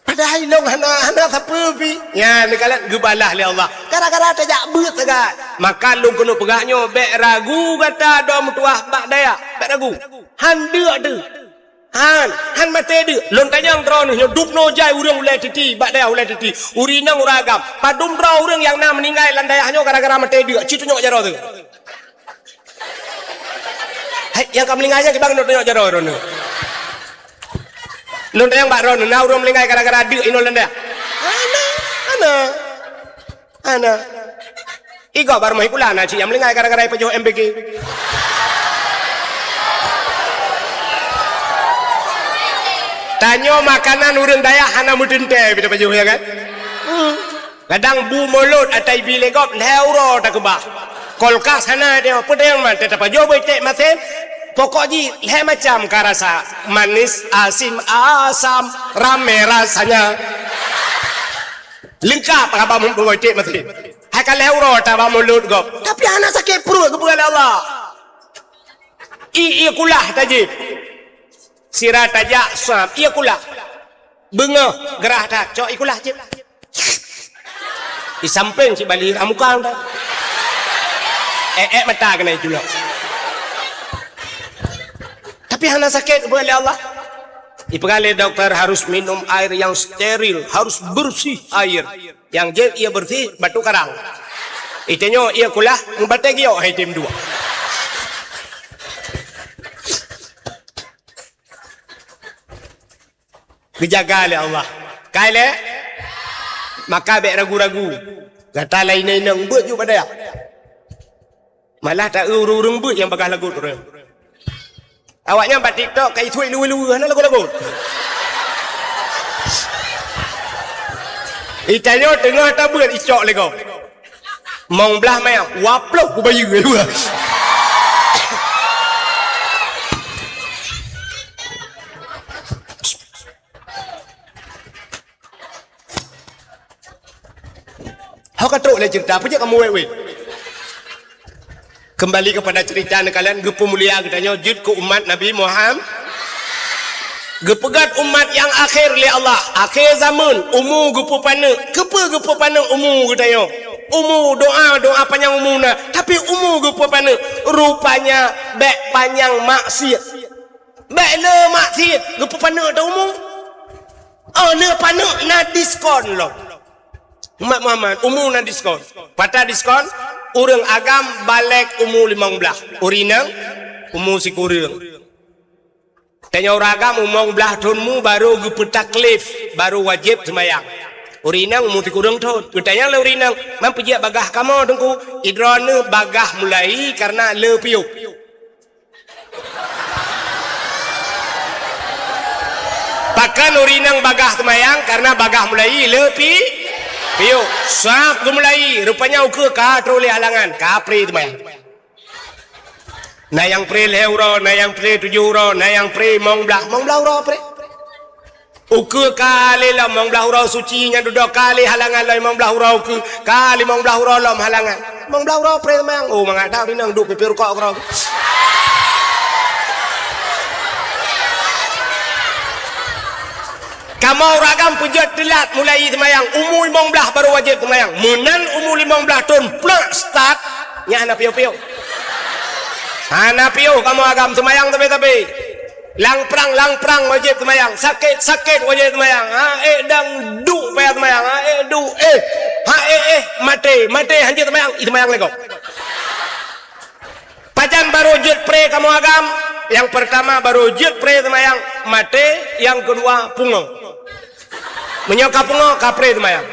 Padahai lôn hana, hana sapeue pi. Nyan neukalon geubalah lé Allah. Gara-gara tajak beuet sagai. Maka lôn keuneuk peugah nyoe, bèk ragu gata dua meutuah bak dayah. Bèk ragu. Han deuk teuh. Han, han maté deuk. Lôn tanyong droeneuh nyoe, dubnoe jai ureuëng ulèe titi, bak dayah ulèe titi. Ureuëng inong ureuëng agam. Padum droe ureuëng nyang na meuninggai lam dayah nyoe gara-gara maté deuk. Ci tunyok jaroe teuh. Hai, nyang ka meuninggai nyan kiban lôn tunyok jaroe droeneuh. Lôn tanyong bak droeneuh, na ureuëng meuninggai gara-gara deuk inoe lam dayah? Hana, hana. Hana. Igoe bak rumoh ikula na cit nyang meuninggai gara-gara ipajoh M P G. Tanyoe makanan ureuëng dayah hana meuteuntèe bita pajoh, ya kan? Hmm. Kadang bu mulod ata ibi lé gob lhèe uroe takeubah. Kulkas hana teuh, peudeueng man teuh tapajoh beutek masen. Pokok jih lhèe macam ka rasa, manis, asin, asam, ramé rasanya. Leungkap haba meubeureutek maté. Hai ka lhèe uroe taba mulod gob. Tapi hana sakét pruet geupeugah lé Allah. Ié kulah tajieb. Sira tajak sab, ié kulah. Beungoh gerah that, cok ié kulah jieb. Di sampéng cit bali rah muka that. Eh, eh, mata keunan iculok. Tapi hana sakét geupeugah lé Allah. Ipeugah lé doktor harus minum air yang steril, harus bersih air. Nyang jieb ié beureuséh batu karang. Itanyoe ié kulah, meubatèe giok hai tem dua. Geujaga lé Allah. Kai lé? Maka bèk ragu-ragu. Gata laén inong beuet ju bak dayah. Malah ta-eu ureuëng-ureuëng beuet nyang bagaih lagot ureuëng. Awaknyan bak TikTok ka isuet luweue-luweue hana lagot-lagot. Itanyoe teungoh tabeuet icok lé gob. Mong blah manyang, waploh kubayeue. Ho ka trok lé ceurita, peue jeuet kamoe wét-wét? Kembali kepada cerita neukalon, geupeumulia geutanyoe jeuet keu umat Nabi Muhammad. Geupeugöt umat nyang akhé lé Allah, akhé zameun, umu geupeupaneuk. Keupeue geupeupaneuk umu geutanyoe? Umu, doa, doa panyang umu na, tapi umu geupeupaneuk. Rupanya bèk panyang maksiet. Bèk le maksiet, geupeupaneuk ata umu. Oh, le paneuk na diskon lom. Umat Muhammad, umu na diskon. Pat diskon, ureuëng agam balek umu limong blaih. Ureuëng inong, umu sikureueng. Tanyoe ureuëng agam limong blaih thon umu baru geupeu taklif, baru wajéb seumayang. Ureuëng inong umu sikureueng thon. Geutanyong lé ureuëng inong, "Man peue jeuet bagah kamoe, Teungku?" Idroeneuh bagah mulai karena le piôh. Pakon ureuëng inong bagah seumayang, karena bagah mulai le pi-, piôh. Sab geumulai, rupanya ukeue ka trok lé halangan, ka pré seumayang. Na nyang pré lhèe uroe, na nyang pré tujoh uroe, na nyang pré limong blaih, limong blaih uroe pré. Ukeue ka lé lom, limong blaih uroe suci nyan dudoe ka lé halangan lom, limong blaih uroe ukeue, ka lé limong blaih uroe lom halangan. Limong blaih uroe pré seumayang, oh, mangat that ureuëng inong duek pipi rukok keudroe. Kamoe ureueng agam peujeuet teulat mulai seumayang, umu limong blaih baru wajéb seumayang. Meunan umu limong blaih thon plak start, nyan hana piôh-piôh. Hana piôh kamoe agam seumayang sabe-sabe. Lam prang, lam prang wajéb seumayang, sakét, sakét wajéb seumayang. Ha eh dang duek payah seumayang, ha eh duek eh. Ha eh eh maté, maté hanjeuet seumayang, i seumayang lé gob. Pajan baru jeuet pré kamoe agam? Nyang peurtama baru jeuet pré seumayang, maté, nyang keudua pungoe. Meunyoe ka pungoe, ka pré seumayang.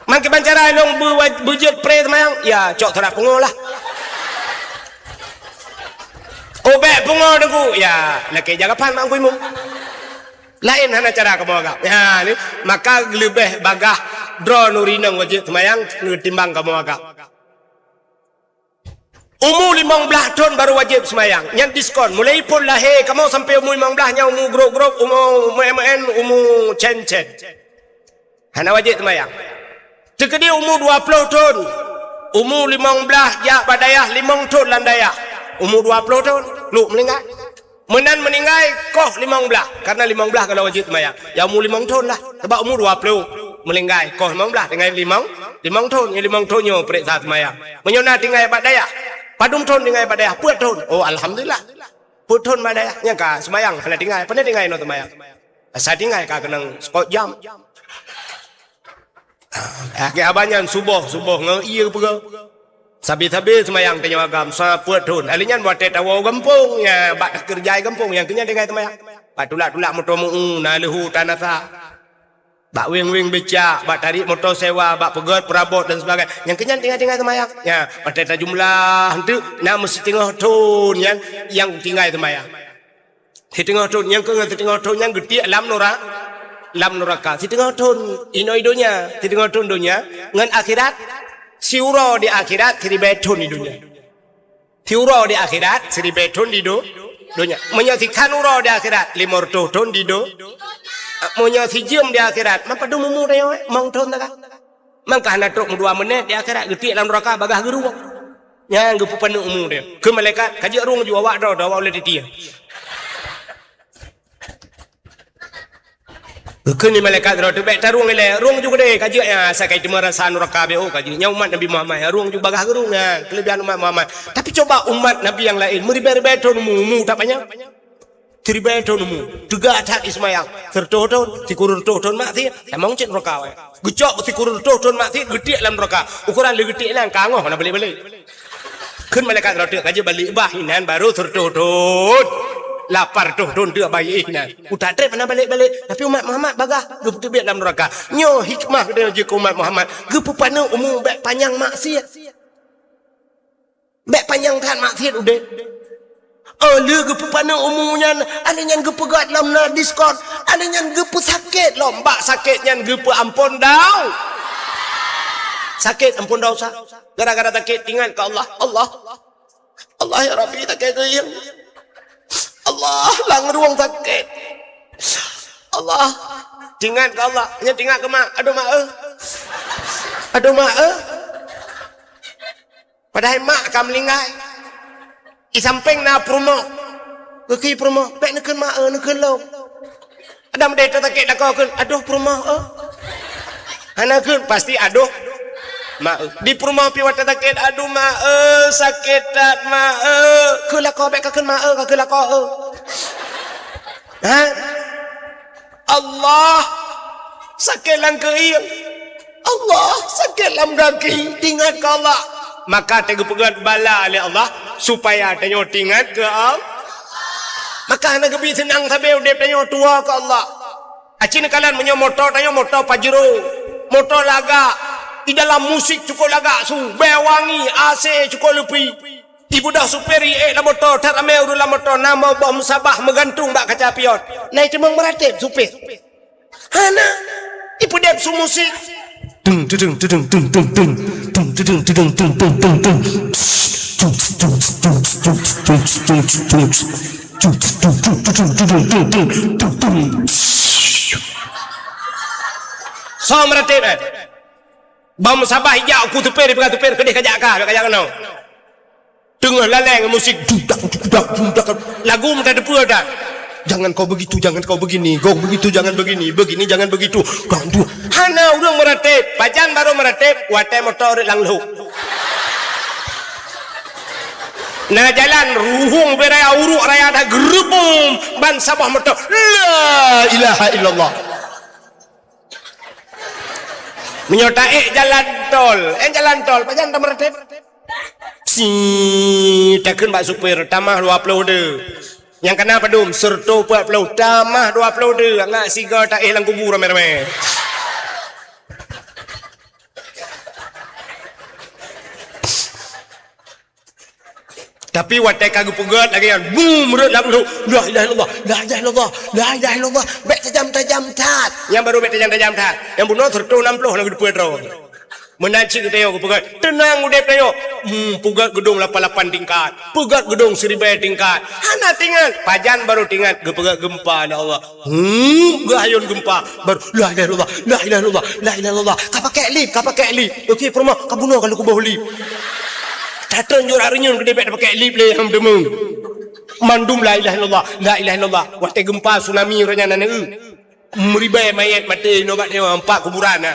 Mangkiban cara lôn beu-, beujeuet pré seumayang, ya cok teurak pungoe lah. Ubek pungoe Teungku, ya lakée jaga pan mak Teungku Imum. Laén hana cara kamoe agam. Ya ni, maka leubeh bagaih droeneuh inong wajéb seumayang ketimbang kamoe agam. Umu limong blaih thon baru wajéb seumayang. Nyan diskon. Mulai phon lahé kamoe sampai umu limong blaih nyan umu grok-grok, umu meuén-meuén, umu cén-cén. Hana wajéb seumayang. Teukeudi umu dua ploh thon. Umu limong blaih jak bak dayah, limong thon lam dayah. Umu dua ploh thon, lhok meuninggai. Meunan meuninggai koh limong blaih, karena limong blaih ka lheueh wajéb seumayang. Ya umu limong thon lah, sabab umu dua ploh. Meuninggai koh limong blaih, tinggai limong, limong thon, nyang limong thon nyoe peuriksa seumayang. Meunyoe na tinggai bak dayah, padum thon tinggai bak dayah, peuet thon. Oh, alhamdulillah. Peuet thon bak dayah, nyang ka seumayang hana tinggai, pane tinggai nyoe seumayang. Asai tinggai ka keunong seukôt jam. Ah, keu haba nyan suboh, suboh ngon ie peugah. Sabe-sabe seumayang tanyoe agam, sa peuet thon. Ahli nyan watée tawoe gampông, ya, bak takeureuja gampông, nyang keu nyan tinggai seumayang. Bak tulak-tulak moto meu-eu, na leuhu tanasa. Bak weng-weng becak, bak tarék moto sewa, bak peugét peurabot dan sebagainya. Nyang keu nyan tinggai-tinggai seumayang. Ya, watée tajumlah, enteuk na meusitingoh thon nyan, nyang tinggai seumayang. Siteungoh thon, nyang keu ngon siteungoh thon nyan geutiek lam nura-, lam nuraka. Siteungoh thon inoe i donya, siteungoh thon donya ngon akhirat, siuroe di akhirat, siribée thon i donya. Siuroe di akhirat, siribée thon di do-, donya. Meunyoe sikhan uroe di akhirat, limong reutôh thon di do-, meunyoe sijeuem di akhirat, man padum umu tanyoe, limong thon taga. Mangka hana trok meudua meunét di akhirat, geutiek lam nuraka bagaih geurueng. Nyan geupeupaneuk umu dia. Keu malaikat, ka jeuet rueng ju awak droe, droe awak ulée titie. Geukheun lé malaikat droe, "Teubek tarueng ilée, rueng ju keudeh, ka jeuet nyan, asai ka jiteumé rasa nuraka B O ka jeuet. Nyan umat Nabi Muhammad, rueng ju bagaih geurueng nyan, keulebihan umat Muhammad." Tapi coba umat Nabi nyang laén, meuribée-ribée thon umu, umu that panyang. Siribée thon umu, teuga that jiseumayang, sireutôh thon, sikureueng reutôh thon maksiet, tamong cit nuraka awai. Geucok sikureueng reutôh thon maksiet, geutiek lam nuraka. Ukoran lé geutiek nyan ka ngoh hana balek-balek. Kheun malaikat droe teuk, "Ka jeuet balek bah inan baru sireutôh thon. Lapan reutôh thon teuk bayeue inan. Utak treb hana balek-balek." Tapi umat Muhammad bagaih geupeuteubek lam nuraka. Nyoe hikmah geutanyoe jeuet keu umat Muhammad. Geupeupaneuk umu bék panyang maksiet. Bék panyang that maksiet udeb. Oh, lheueh geupeupaneuk umu nyan, aneuk nyan geupeugét lom na diskon, aneuk nyan geupeusakét lom, bak sakét nyan geupeuampon dau-, sakét ampon dosa. Gara-gara sakét, ingat keu Allah. Allah, Allah ya Rabbi, sakét keuieng. Allah, lam rueng sakét. Allah, ingat keu Allah. Nyan ingat keu mak. Aduh mak eh. Aduh mak eh. Padahai mak ka meuninggai. Di sampéng na peurumoh. Geukheun peurumoh, "Bék neukheun mak eu, neukheun lôn." Adam deh tasakét lakoe kheun, "Adoh peurumoh eu." Hana kheun, pasti adoh mak eu. Di peurumoh pih watée tasakét, "Adoh mak eu, sakét that mak eu." Kheun lakoe, bék kakheun mak eu, kakheun lakoe eu. Ha? Allah, sakét lam keuieng. Allah, sakét lam gaki. Ingat keu Allah. Maka teugeupeugét bala lé Allah supaya tanyoe teuingat keu Allah. Maka hana geubi seunang sabe udeb tanyoe tuwoe keu Allah. Aci neukalon meunyoe moto tanyoe moto Pajero, moto lagak, di dalam musik cukôp lagak su, bée wangi, A C cukôp leupie. Ibeudôh supir iék lam moto, that ramé ureuëng lam moto, na meuboh musabah meugantung bak kaca pion. Na iteumeung meuratéb supir. Hana. Ipeudeb su musik. Tung, tudung, tudung, tung, tung, tung. Tung, tudung, tudung, tung, tung, tung, tung. Soe meuratéb, eh? Boh musabah ijak uku supir, ipeugah supir, keudeh kajak ka, kajak keunoe. Teungoh laleng musik, dudak, dudak, dudak. Lagu meutateupeue that. Jangan kau begitu, jangan kau begini. Kau begitu, jangan begini. Begini, jangan begitu. Kau tu. Hana ureuëng meuratéb. Pajan barô meuratéb, watée moto rot lam lhok. Na jalan ruhueng beu raya, uruek raya that, geureubeum ban saboh moto. La ilaha illallah. Meunyoe taék jalan tol, eh, jalan tol, pajan tameuratéb? Si, takheun bak supir, tamah dua ploh deuh. Nyang kana padum, sireutoh peuet ploh, tamah dua ploh deuh, ngat sigoe taéh lam kubu ramé-ramé. Tapi watée ka geupeugét lagée nyan, bum, rot lam lhok, "La ilaha illallah, la ilaha illallah, la ilaha illallah." Bék tajam-tajam that. Nyang barô bék tajam-tajam that. Nyang bunoe sireutoh nam ploh na geuteupeue droe. Meunan cit geutanyoe geupeugét, "Teunang udeb tanyoe." Hmm, peugét geudong lapan lapan tingkat, peugét geudong siribée tingkat. Hana tingat, pajan barô tingat geupeugét geumpa lé Allah. Hmm, geuhayôn geumpa. Baru, "La ilaha illallah, la ilaha illallah, la ilaha illallah." Ka pakai lip, ka pakai lip. Oke, peurumoh, ka bunoe ka lheueh kuboh lip. Tateueng jurah reunyeun keudeh bék tapakai lip lé nyang deungoe. Mandum la ilaha illallah, la ilaha illallah. Watée geumpa tsunami uroe nyan na neu. Meuribée manyét maté inoe bak nyoe, empat kuburan na.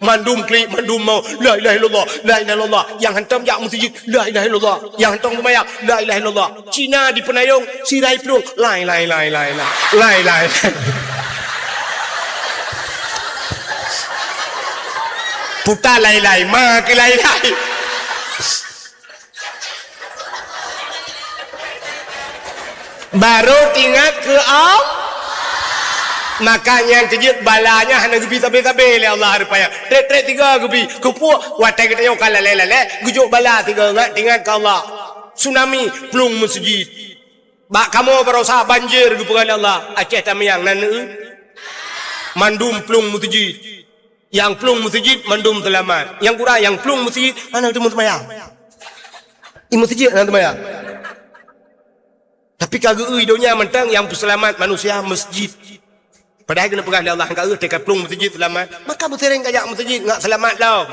Mandum klik, mandum mau, "La ilaha illallah, la ilaha illallah." Nyang hantom jak meuseujid, "La ilaha illallah." Nyang hantom seumayang, "La ilaha illallah." Cina di Peunayong, sirai plueng, "Lai, lai, lai, lai, lai. Lai, lai." Puta lai, lai, ma keu lai, lai. Barô teuingat keu Allah. Maka nyang keujeuet bala nyan hana geubi sabe-sabe lé Allah rupanya. Trép-trép tiga geubi. Keupeue? Watée geutanyoe ka lalée-lalée, geujok bala tiga, ingat, ingat keu Allah. Tsunami, plueng meuseujid. Bak kamoe baroesa banjir geupeugah lé Allah, Aceh Tamiang nan neu. Mandum plueng meuseujid. Nyang plueng meuseujid mandum seulamat. Nyang gura nyang plueng meuseujid hana teumeuseumbayang. I meuseujid hana teumeuseumbayang. Tapi ka geu-eu i donya mantong nyang peuseulamat manusia meuseujid. Padahai keuneuk peugah lé Allah, "Ka geu-eu teuka plueng meuseujid seulamat, maka beusereng kajak meuseujid ngat seulamat lom."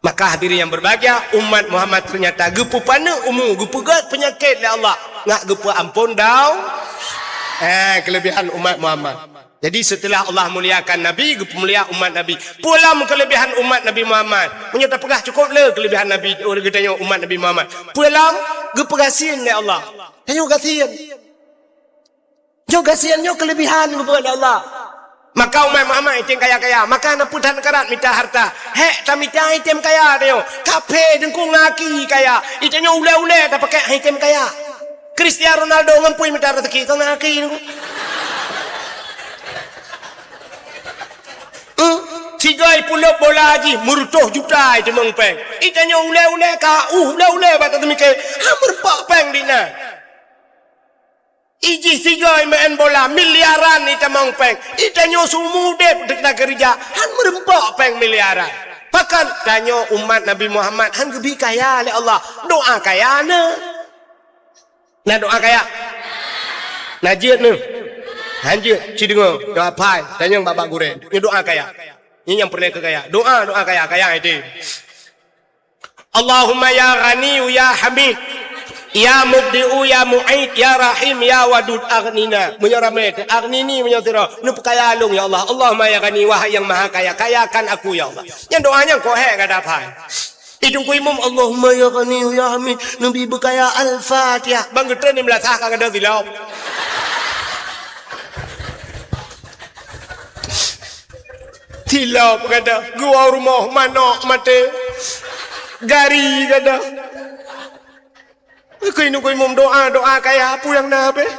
Maka hadirin yang berbahagia, umat Muhammad ternyata geupeupaneuk umu, geupeugét peunyakét lé Allah, ngat geupeuampon dau-, eh, kelebihan umat Muhammad. Jadi, setelah Allah muliakan Nabi, geupeumulia umat Nabi. Peue lom kelebihan umat Nabi Muhammad? Meunyoe tapeugah cukôp le kelebihan Nabi, ureuëng geutanyoe umat Nabi Muhammad. Peue lom geupeugasien lé Allah. Tanyoe gasien. Nyoe gasien nyoe kelebihan geupeugah lé Allah. Maka umat Muhammad item kaya-kaya. Maka na peue that karat mita harta. Hék tamita item kaya tanyoe. Kaphé deungkong aki kaya. Itanyoe ulée-ulée tapakék item kaya. Cristiano Ronaldo ngon peue mita raseuki, ka ngon aki nyoe. Eh, sigoe pulop bola jih meureutoh juta iteumong péng. Itanyoe ulée-ulée ka, uh, ulée-ulée bak tateumike, ha meureumpok péng dina. Ijih sigoe meu'en bola miliaran iteumong péng. Itanyoe seumudeb takeureuja, han meureumpok péng miliaran. Pakon tanyoe umat Nabi Muhammad han geubi kaya lé Allah. Doa kaya na. Na doa kaya? Na jeuet neuh? Han jeuet, ci deungoe, doa phai, tanyong bak-bak gurée. Nyoe doa kaya. Nyoe nyang peureulée keu kaya. Doa, doa kaya, kaya itu. Allahumma ya Ghani ya Hamid, ya Mubdi'u ya Mu'id, ya Rahim ya Wadud, aghnina. Meunyoe ramé teuh, aghnini meunyoe sidroe. Neupeukaya lôn ya Allah. Allahumma ya Ghani, wahai yang maha kaya, kayakan aku ya Allah. Nyan doa nyan kok hék gata phai. Idong ku imum, Allahumma ya Ghani ya Hamid, neubi beukaya. Al-Fatihah. Bang geutreun di meulasah ka gadôh silop. Silop gadôh, geuwoe rumoh manok maté. Gari gadôh. Keu inong ku imum doa, doa kaya, peue nyang na beh?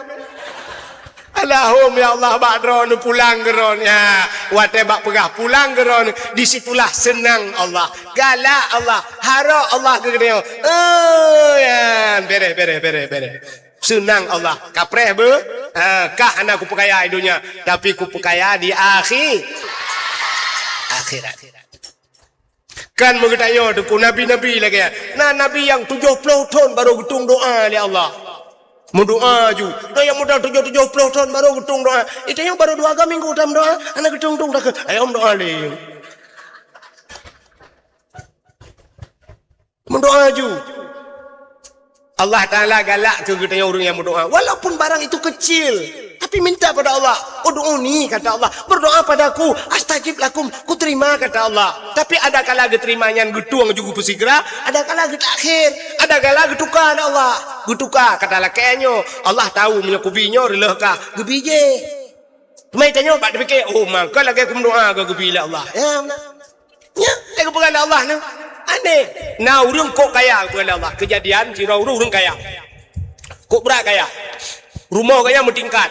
Allahumma ya Allah, bak droeneuh pulang keu droeneuh. Ya, watée bak peugah pulang keu droeneuh, di situlah seunang Allah. Galak Allah, harok Allah keu geutanyoe. Oh, ya, bereh, bereh, bereh, bereh. Seunang Allah. Kapreh beuh? Ha, kah hana kupeukaya di donya, tapi kupeukaya di akhi-, akhirat. Kan meugeutanyoe teungku nabi-nabi lagée nyan. Na nabi nyang tujoh ploh thon barô geutueng doa lé Allah. Meudoa ju. Na nyang muda tujoh, tujoh ploh thon barô geutueng doa. Itanyoe barô dua ga minggu tameudoa, hana geutueng-tueng takheun. Ayo meudoa lé. Meudoa ju. Allah Ta'ala galak keu geutanyoe ureuëng nyang meudoá. Walaupun barang itu kecil, tapi minta pada Allah. "Ud'uni," kata Allah. "Berdoa padaku, astajib lakum," kuterima, kata Allah. Tapi ada kala geuterima nyan geutueng ju geupeusigra, ada kala geutakhir, ada kala geutuka lé Allah. Geutuka, kata lakée nyoe, "Allah tahu meunyoe kubi nyoe reuloh kah, geubi jéh." Teuma tanyoe bak teupike, "Oh, mangka lagée kumeudoá geubi lé Allah." Ya, na. Nyan, lé geupeugah lé Allah nyoe. Aneh. Na ureuëng kok kaya geupeugah lé Allah. Keujadian sidroe ureuëng kaya. Kok brat kaya. Rumoh gobnyan meutingkat.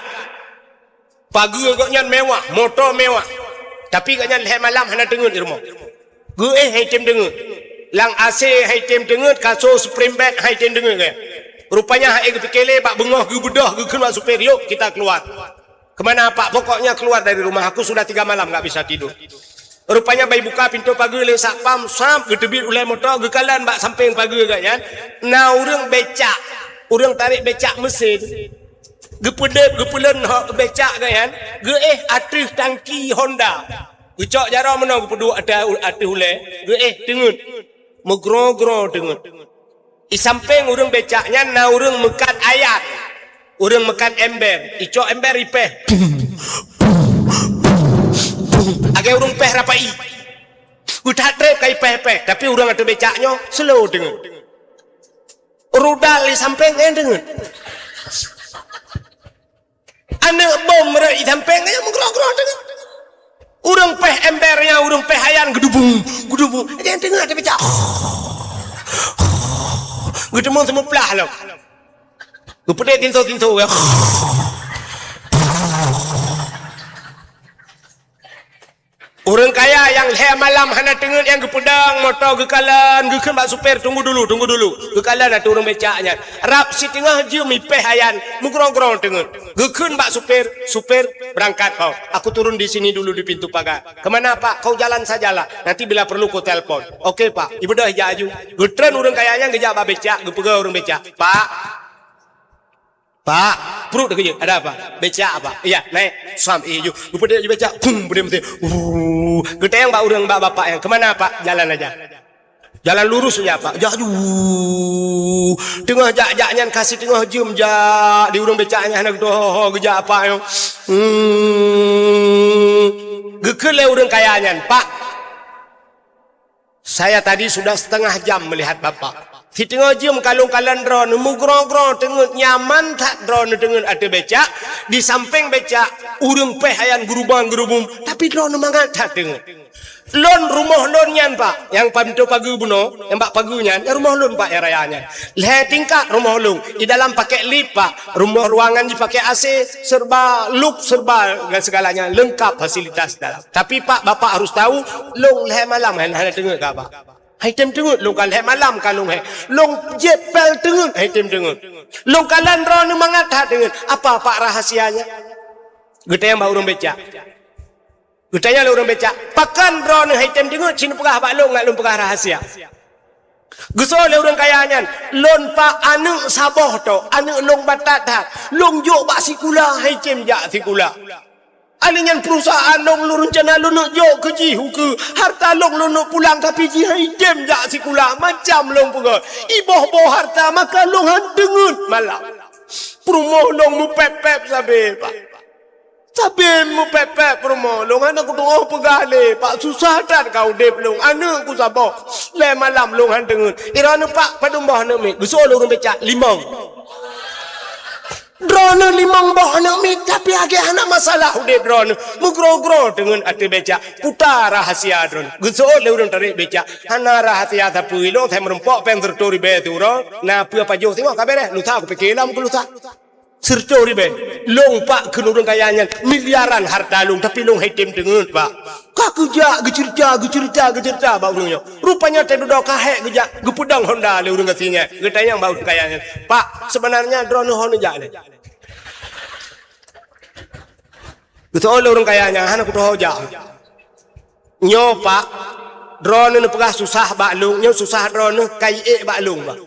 Pageue gobnyan mewah, moto mewah. Tapi gobnyan lhée malam hana teungeut di rumoh. Geuéh han item teungeut. Lam AC han item teungeut, kasô spring bed han item teungeut gobnyan. Rupanya han ék geupike lé, bak beungoh geubeudôh geukheun bak supir, "Yuk, kita keluar." "Kemana, Pak?" "Pokoknya keluar dari rumah, aku sudah tiga malam nggak bisa tidur." Rupanya bai buka pintoe pageue lé satpam, sab, geuteubiet ulée moto, geukalon bak sampéng pageue gobnyan, na ureuëng becak, ureuëng tarek becak mesin. Geupeudeuet, geupeulon hok becak gobnyan, geuéh ateueh tangki Honda. Geucok jaroe meunoe geupeuduek ateueh, ateueh ulée, geuéh teungeut. Meugroe-groe teungeut. Di sampéng ureuëng becak nyan na ureuëng meukat ayat. Ureuëng meukat ember. Icok ember ipéh. Lagée ureuëng péh rapai. Geuthat treb ka ipéh-péh. Tapi ureuëng ateueh becak nyoe slow teungeut. Rudal di sampéng nyan teungeut. Aneuëk bom rot di sampéng nyan meugroe-groe teungeut. Ureuëng péh ember nyan, ureuëng péh ayan geudubung, geudubung. Nyan teungeut ateueh becak. Geuteumong seumeuplah lom. Geupeudeh tinto-tinto. Ureuëng kaya nyang lhée malam hana teungeut nyang geupeudong moto geukalon, geukheun bak supir, "Tunggu dulu, tunggu dulu." Geukalon ateueh ureuëng becak nyan. Rab siteungoh jeuem ipéh ayan, meugroe-groe teungeut. Geukheun bak supir, "Supir, berangkat ho. Aku turun di sini dulu di pintu pagar." "Kemana, Pak?" "Kau jalan sajalah. Nanti bila perlu kau telepon." "Oke, Pak." Ibeudôh ijak aju. Geutreun ureuëng kaya nyan geujak bak becak, geupeugah ureuëng becak, "Pak, Pak, pruet teukeujeuet, ada apa?" "Becak, Pak." "Iya, naik." Sam, eh, ju. Geupeudeh ju becak, pum, peudeh meuti. Uh, geutanyong bak ureuëng, bak bapak nyan, "Kemana, Pak?" "Jalan aja." "Jalan lurus aja, Pak." Jak ju. Teungoh jak-jak nyan ka siteungoh jeuem jak di ureuëng becak nyan hana geudoh geujak apa nyoe. Hmm. Geukheun lé ureuëng kaya nyan, "Pak, saya tadi sudah setengah jam melihat Bapak. Siteungoh jeuem ka lôn kalon droeneuh, meugroe-groe teungeut, nyaman that droeneuh teungeut ateueh becak, di sampéng becak ureuëng péh ayan geurubang-geurubum, tapi droeneuh mangat that teungeut." "Lôn, rumoh lôn nyan, Pak, nyang pintoe pageue bunoe, nyang bak pageue nyan, nyan rumoh lôn, Pak, nyang raya nyan. Lhée tingkat rumoh lôn, di dalam pakai lip, Pak, rumoh ruangan jih pakai AC, serba luk, serba dan segalanya lengkap fasilitas dalam. Tapi, Pak, Bapak harus tahu, lôn lhée malam hana, hana teungeut keu Bapak. Han item teungeut, lôn ka lhée malam ka lôn hé. Lôn jieb pél teungeut, han item teungeut. Lôn kalon droeneuh mangat that teungeut. Apa, Pak, rahasianya?" Geutanyong bak ureuëng becak. Geutanyong lé ureuëng becak, "Pakon droeneuh han item teungeut, ci neupeugah bak lôn, ngat lôn peugah rahasia." Geuseuôt lé ureuëng kaya nyan, "Lôn, Pak, aneuëk saboh tok, aneuëk lôn batat that. Lôn jok bak sikula, han item jak sikula. Aneuëk nyan perusahaan lôn, lôn reuncana lôn neuk jok keu jih ukeue. Harta lôn, lôn neuk pulang, tapi jih han item jak sikula, macam lôn peugah. Iboh-boh harta, maka lôn han teungeut malam. Peurumoh lôn meupép-pép sabe, Pak. Sabe meupép-pép peurumoh lôn, hana kutu'oh peugah lé, Pak, susah that ka udeb lôn, aneuëk ku saboh. Lhée malam lôn han teungeut. Droeneuh, Pak, padum boh aneuëk miet?" Geuseuôt lé ureuëng becak, "Limong." Droeneuh limong boh aneuëk miet, tapi lagée hana masalah udeb droeneuh. Meugroe-groe teungeut ateueh becak. Peue rahasia droeneuh? Geuseuôt lé ureuëng tarek becak. "Hana rahasia sapeue, ilôn sai meurumpok péng sireutoh ribée siuroe, na peue pajoh singoh ka beres, lusa kupike lom keu lusa." Sireutoh ribée. "Lôn, Pak," kheun ureuëng kaya nyan, "miliaran harta lôn, tapi lôn han item teungeut, Pak." Ka geujak geuceurita, geuceurita, geuceurita bak ureuëng nyoe. Rupanya teududoe ka hék geujak, geupeudong Honda lé ureuëng gasien nyan. Geutanyong bak ureuëng kaya nyan, "Pak, seubeunarnya droeneuh ho neujak nyoe?" Geuseuôt lé ureuëng kaya nyan, "Hana kutu'oh jak." "Nyoe, Pak, droeneuh neupeugah susah bak lôn, nyoe susah droeneuh ka iék bak lôn, Pak."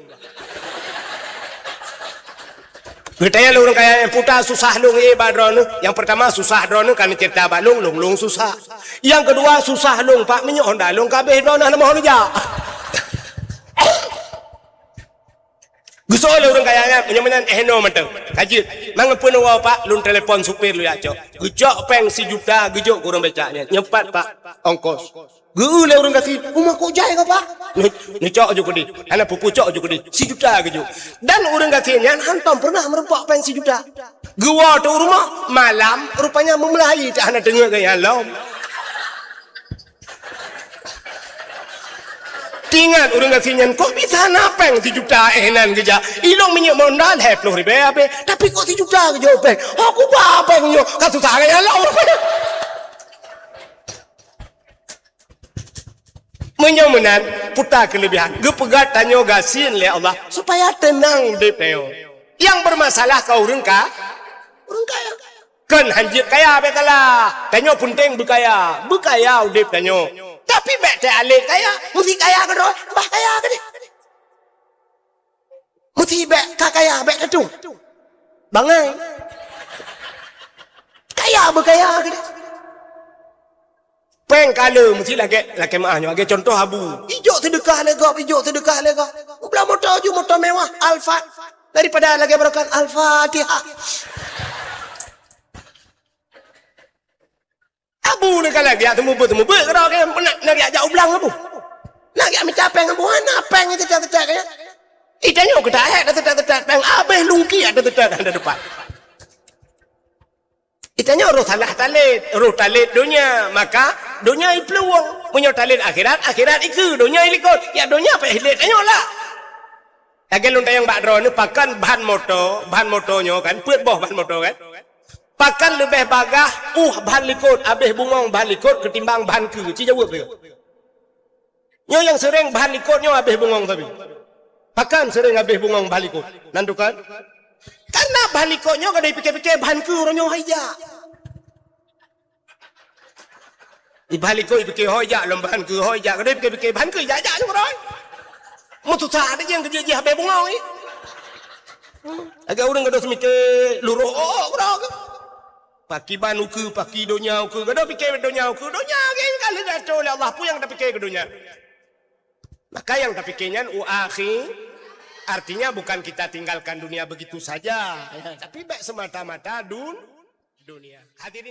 Geutanyong lé ureuëng kaya nyan, "Peue susah lôn iék bak droeneuh?" "Nyang peurtama, susah droeneuh ka neuceurita bak lôn, lôn, lôn susah. Nyang keudua, susah lôn, Pak, meunyoe Honda lôn ka abéh, droeneuh hana meuho neujak." Soe lé ureuëng kaya nyan, meunyoe meunan eh noe mantong. Ka jeuet, mangat peunoh woe Pak, lôn telepon supir lôn jak cok. Geucok péng sijuta geujok keu ureuëng becak nyan. Nyoe pat Pak, ongkos. Geu-eu lé ureuëng gasien, "Uma kok jai kah Pak?" Neucok ju keudeh, hana peue-peue cok ju keudeh. Sijuta geujok. Dan ureuëng gasien nyan hantom pernah meurumpok péng sijuta. Geuwoe teuh u rumoh, malam rupanya meumeulah ie, hana teungeut geuh nyan lom. Teuingat ureuëng gasien nyan, "Kok bisa na péng sijuta eh nan geujak? Ilong minyeuk monda lhée ploh ribée habéh, tapi kok sijuta geujok péng? Ho kuba péng nyoe, ka susah gaya lom." Meunyoe meunan, puta keulebihan, geupeugah tanyoe gasien lé Allah supaya teunang udeb tanyoe. Nyang bermasalah ka ureuëng ka, ureuëng kaya. Kon hanjeuet kaya bék kalah. Tanyoe peunteng beukaya. Beukaya udeb tanyoe. Tapi bék teualek kaya. Meusi kaya keudroe, bah kaya keudeh. Meusi bék ka kaya, bék teutung. Bangai. Kaya beukaya keudeh. Péng ka le meusi lagée, lagée meuah nyoe. Lagée contoh abu. Ijok seudeukah lé gob, ijok seudeukah lé gob. Ublah moto ju, moto mewah, Alphard. Daripada lagée barokan Al-Fatihah. Abu ni kan lagée teumubeuet-teumubeuet keudroe ke, nak, nak jak ublang abu. Nak jak mita péng abu, hana péng teucak-teucak ke. Itanyoe keuta hek dah teucak-teucak péng, habéh lungki ada teucak ada depan. Itanyoe roh salah talét, roh talét donya, maka donya iplueng. Meunyoe talét akhirat, akhirat ikeue, donya ilikot. Ya donya payah ilét tanyoe lah. Lagée lôn tanyong bak droeneuh, pakon ban moto, ban moto nyoe kan, peuet boh ban moto kan. Pakon leubeh bagaih uh ban likot, habéh bungong ban likot ketimbang ban keue? Ci jaweueb lé. Nyoe nyang seuréng ban likot nyoe habéh bungong sabe. Pakon seuréng habéh bungong ban likot? Nan tukon? Karena ban likot nyoe ka dipike-pike ban keue uroe nyoe hai jak. Iban likot ipike hôi jak, lom ban keue hôi jak, kadang ipike-pike ban keue jak-jak nyoe keudroe. Meususah adak nyang keujih-jih habéh bungong nyoe. Lagée ureuëng gadoh seumike luroh, oh, keudroe. Paki ban ukeue, paki donya ukeue, gadoh pike donya ukeue, donya geng kali dah lé Allah, peue nyang tapike keu donya. Maka nyang tapike nyan u akhi, artinya bukan kita tinggalkan dunia begitu saja, ya, tapi bék semata-mata dun-, dunia. Hadirin